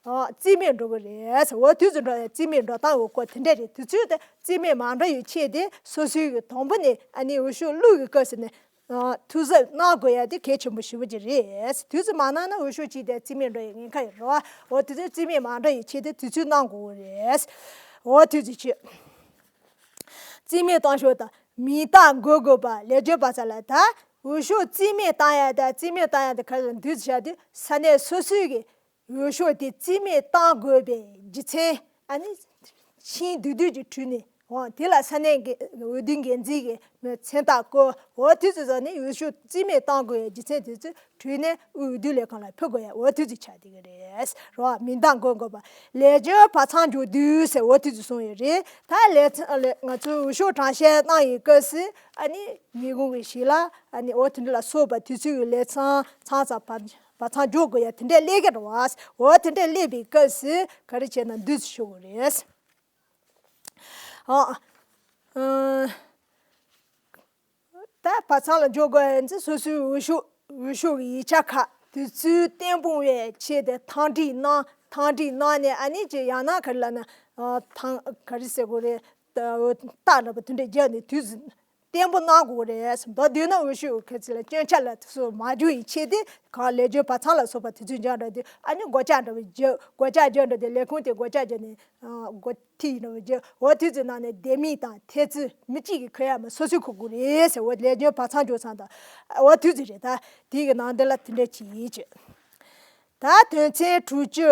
ཨ་རྩིས་མེད་འགྲོ་གི་རེད། འོ་དུས་ཚོད་འགྲོ་ཡང་རྩིས་མེད་འགྲོ་སྟངས་འོས་སྐོར་དེ་འདྲ་རེད། དུས་ཚོད་དེ་རྩིས་མེད་མ་འགྲོ་ཡི་ཆེད་དེ་སོ་སོའི་གི་དང་པོ་ནས་ཨ་ནི་འོས་ཤོག་བླུགས་གི་སྐབས་སུ་ནས། ཨ། ཐུགས་གཟབ་གནང་དགོས་ཡ་དེ་གལ་ཆེན་པོ་ཞེ་པོ་ཅིག་རེད། དུས་ཚོད་མ་གནང་ན་འོས་ཤོག་གཅིག་དེ་རྩིས་མེད་འགྲོ་ཡའི་ཉེན་ཁ་ཡོད་རེད་བ། འོ་དེ་ཚོ་རྩིས་མེད་མ་འགྲོ་ཡའི་ཆེད་དུ་དུས་ཚོད་གནང་དགོས་རེད། འོ་དུས་ཚོད་ཆེད། རྩིས་མེད་གཏོང་ཕྱོགས་དང་མིང་རྟགས་འགོད་དགོས་པ་ལས་བརྗོད་པ་ཚ་ལ་ད་འོས་ཤོག་རྩིས་མེད་བཏང་ཡ་དང་རྩིས་མེད་བཏང་ཡ་དེ་ག་ལ་འདུས་བྱ་དུས་ས་གནས་སོ་སོའི་གི་འོས་ཤོག་དེ་རྩིས་མེད་བཏང་དགོས་པའི་རྒྱུ་མཚན་ཨ་ནི་ཤིང་བསྡུས་བསྡུས་ཀྱིས་བྲིས་ནས་འོ་དེ་ལ་ས་གནས་འགན་འོས་བསྡུ་འགན་འཛིན་གྱི་མཚན་རྟགས་བཀོད། འོ་དེ་ཚོ་བཟོས་ནས་འོས་ཤོག་རྩིས་མེད་བཏང་དགོས་པའི་རྒྱུ་མཚན་དེ་ཚོ་བྲིས་ནས་དབུས་འོས་བསྡུ་ལས་ཁང་ལ་ཕུལ་དགོས་ཡ་འོ་དེ་ཚོ་ཆགས་བསྡད་ཀྱི་རེད། རོ། མིང་རྟགས་འགོད་དགོས་པ། ལས་བྱེད་བར་མཚམས་འཇོག་དུས་ཟེར་འོ་དེ་ཚོ་གསུངས་ཡོད་རེད། ད་ལས་ཚན་ལས་ང་ཚོའི་འོས་ཤོག་གྲངས་བཤེར་གནང་ཡི་སྐབས་སུ་ཨ་ནི་ཉིན་གུང་གི་ཞིག་ལ་ཨ་ནི་འོ་དེ་འདྲ་ལ་སོགས་པ་དུས་ཚོད་ཀྱི་ལས་མཚམས་མཚམས་ཙམ་བར་བར་མཚམས་འཇོག་དགོས་ཡ་དེ་འདྲ་སླེབས་ཀྱི་རེད་བ། འོ་དེ་འདྲ་སླེབས་པའི་སྐབས་སུ་ག་རེ་བྱས་ན་འདུས་ཞུ་དགོས་རེད། ཨ། ཨ། ད་བབ་ཚང་ལ་འཇོག་དགོས་ཡིན་ཙང་སོ་སོའི་འོས་ཤོག་འོས་ཤོག་གི་ཡིག་ཆ་ཁག་དེ་ཚོའི་གཏན་འབུམ་བའི་ཆེད་དུ་ཐང་སྒྲིག་གནང་། ཐང་སྒྲིག་གནང་ནས་ཨ་ནི་ཅིག་ཡང་ན་ག་རེ་ལབ་ན། ཨ། ཐང་ག་རེ་ཟེར་དགོས་རེད། ད་རྟགས་འདྲ་པོ་དེ་འདྲ་བརྒྱབ་ནས་དུས་ཚོད་གཏན་འབུམ་གནང་དགོས་རེད་ཟེར། མདོར་བསྡུས་ན་འོས་ཤོག་གི་ག་ཚད་ལ་སྐྱོན་ཆ་ལ་སོགས་མ་འཇུག་ཡི་ཆེད་དུ་གང་ལས་བྱེད་བབ་ཚང་ལ་སོགས་པ་དེ་ཚོའི་འཇོག་འདྲ་དེ་ཨ་ནི་སྒོ་ལྕགས་འདྲ་པོ་བརྒྱབ། སྒོ་ལྕགས་བརྒྱབ་འདྲ་དེ་ལས་ཁུངས་དེ་སྒོ་ལྕགས་བརྒྱབ་ནས། ཨ། སྒོ་ཐིག་ཡིན་ནོ་ཅེས། འོ་དུས་ཚོད་ནང་ནས་ལྡེ་མིག་དང་ཐེལ་ཙེ་མི་གཅིག་གིས་ཁུར་ཡ་མ། སོ་སོས་ཁུར་དགོས་རེད་ཟེར། འོ་ལས་བྱེད་བབ་ཚང་འཇོག་ཚང་དང་། འོ་དུས་ཚོད་རེད། ད་དེ་གི་ནང་འདི་ལ་དེ་འདྲ་ཅིག་ཡིན་ཅེས། ད་དོན་ཚན་དྲུག་ཅུ་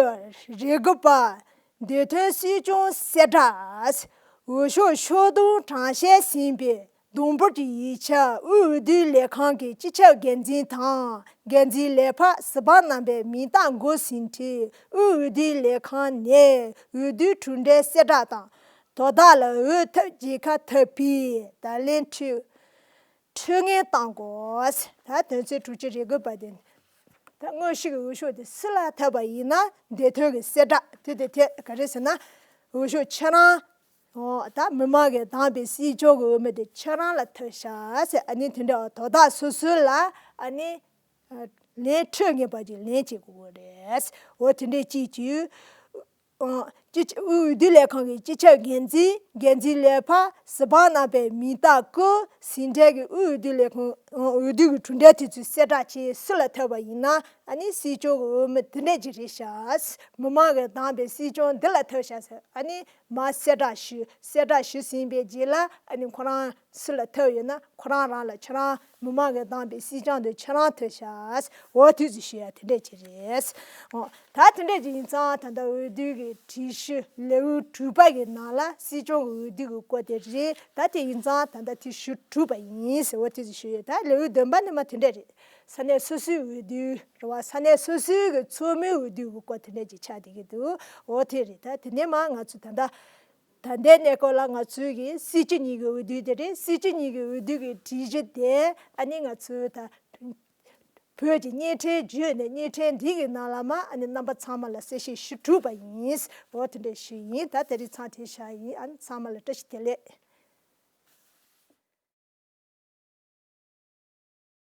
རེ་དགུ་པ། འདས་དོན་སྲིད་སྐྱོང་གསལ་བསྒྲགས། འོས་ཤོག་ཤོག་དུང་གྲངས་བཤེར་ཟིན་པའི་གདོང་འབུར་གྱི་ཡིག་ཆ་དབུས་འོས་བསྡུ་ལས་ཁང་གི་སྤྱི་ཁྱབ་འགན་འཛིན་དང་། འགན་འཛིན་ལས་འཕར་གཟི་འབག་རྣམ་པའི་མིང་རྟགས་འགོད་ཟིན་བྲིས་དབུས་འོས་བསྡུ་ལས་ཁང་ནས་འོས་བསྡུའི་གྲུབ་འབྲས་གསལ་བསྒྲགས་དང་། དོ་བདག་ལ་འོས་ཐོབ་རྒྱལ་ཁ་ཐོབ་པའི་བརྡ་ལན་འཕྲོད་འཕྲོད་ངན་གཏང་དགོས། ད་དོན་ཚན་དྲུག་ཅུ་རེ་དགུ་པ་དེ། ད་དངོས་གཞི་གི་འོས་ཤོག་དེ་སུ་ལ་ཐོབ་པ་ཡིན་ན་འདས་དོན་གྱི་གསལ་བསྒྲགས་དེ་དེ་དེ་ག་རེ་ཟེར་ན། འོས་ཤོག་ཁྱེད་རང་། འོ་ད་མི་མང་གིས་བདམས་པའི་སྲིད་སྐྱོང་གི་འོས་མི་དེ་ཁྱེད་རང་ལ་ཐོབ་ཤག་ཟེར། ཨ་ནི་དེ་འདྲ་དོ་བདག་སོ་སོ་ལ་ཨ་ནི་ལན་འཕྲོད་ངེས་པ་ཅིག་ལན་བྱེད་དགོས་རེད། འོ་དེ་འདྲའི་ཅིག་ཅིག་ཨ། སྤྱི་ཁྱབ་དབུས་འོས་བསྡུ་ལས་ཁང་གི་སྤྱི་ཁྱབ་འགན་འཛིན། འགན་འཛིན་ལས་འཕར་གཟི་འབག་རྣམ་པའི་མིང་རྟགས་བཀོད་ཟིན་བྲིས་ཀྱི་དབུས་འོས་བསྡུ་ལས་ཁང་། འོས་བསྡུ་གི་གྲུབ་འབྲས་དེ་ཚོའི་གསལ་བསྒྲགས་ཆེད་སུ་ལ་ཐོབ་པ་ཡིན་ན་ཨ་ནི་སྲིད་སྐྱོང་གི་འོས་མི་དེ་འདྲས་ཅིག་རེད་ཤག། མི་མང་གིས་བདམས་པའི་སྲིད་སྐྱོང་འདི་ལ་ཐོབ་ཤག་ཟེར། ཨ་ནི་མར་གསལ་བསྒྲགས་ཞུས། གསལ་བསྒྲགས་ཞུས་ཟིན་པའི་རྗེས་ལ་ཨ་ནི་ཁོ་རང་སུ་ལ་ཐོབ་ཡོད་ན་ཁོ་རང་རང་ལ་ཁྱེད་རང་མི་མང་གིས་བདམས་པའི་སྲིད་སྐྱོང་དེ་ཁྱེད་རང་ཐོབ་ཤག། འོ་དུས་ཚོད་ཞུ་ཡ་དེ་འདྲས་ཅིག་རེད། འོ་ད་དེ་འདྲས་ཅིག་ཡིན་ཙང་ད་ལྟ་འོས་བསྡུ་གི་སྒྲིག་གཞི་ལེའུ་དྲུག་པ་གི་ནང་ལ་སྲིད་སྐྱོང་གི་འོས་བསྡུ་གི་སྐོར་དེ་རེད། ད་དེ་ཡིན་ཙང་ད་ལྟ་དེ་ཞུ་གྲུབ་པ་ཡིན་ཟེར། འོ་དུས་ཚོད་ཞུ་ཡ། ད་ལེའུ་བདུན་པ་ནི་མ་དེ་འདྲས་རེད། ས་གནས་སོ་སོའི་འོས་བསྡུ་རེད་བ། ས་གནས་སོ་སོའི་གི་ཚོགས་མིའི་འོས་བསྡུ་གི་སྐོར་དེ་འདྲས་ཅིག་ཆགས་བསྡད་ཀྱི་འདུག། འོ་དེ་རེད། ད་དེ་ནས་མ་ང་ཚོ་ད་ལྟ་ད་ལྟའི་གནས་སྐབས་ལ་ང་ཚོའི་གི་སྲིད་སྤྱི་གཉིས་ཀྱི་འོས་བསྡུ་དེ་རེད། སྲིད་སྤྱི་གཉིས་ཀྱི་འོས་བསྡུ་གི་སྒྲིག་གཞི་དེ་ཨ་ནི་ང་ཚོའི་ད་བོད་ཀྱི་བརྙན་འཕྲིན་བརྒྱུད་ནས་བརྙན་འཕྲིན་འདི་གི་ནང་ལ་མ་ཨ་ནི་རྣམ་པ་ཚང་མ་ལ་གསལ་བཤད་ཞུ་གྲུབ་པ་ཡིན། འོ་དེ་འདྲ་ཞུ་ཡིན། ད་དེ་རིང་མཚམས་དེ་བཞག་ཡིན། ཨ་ནི་ཚང་མ་ལ་བཀྲ་ཤིས་བདེ་ལེགས།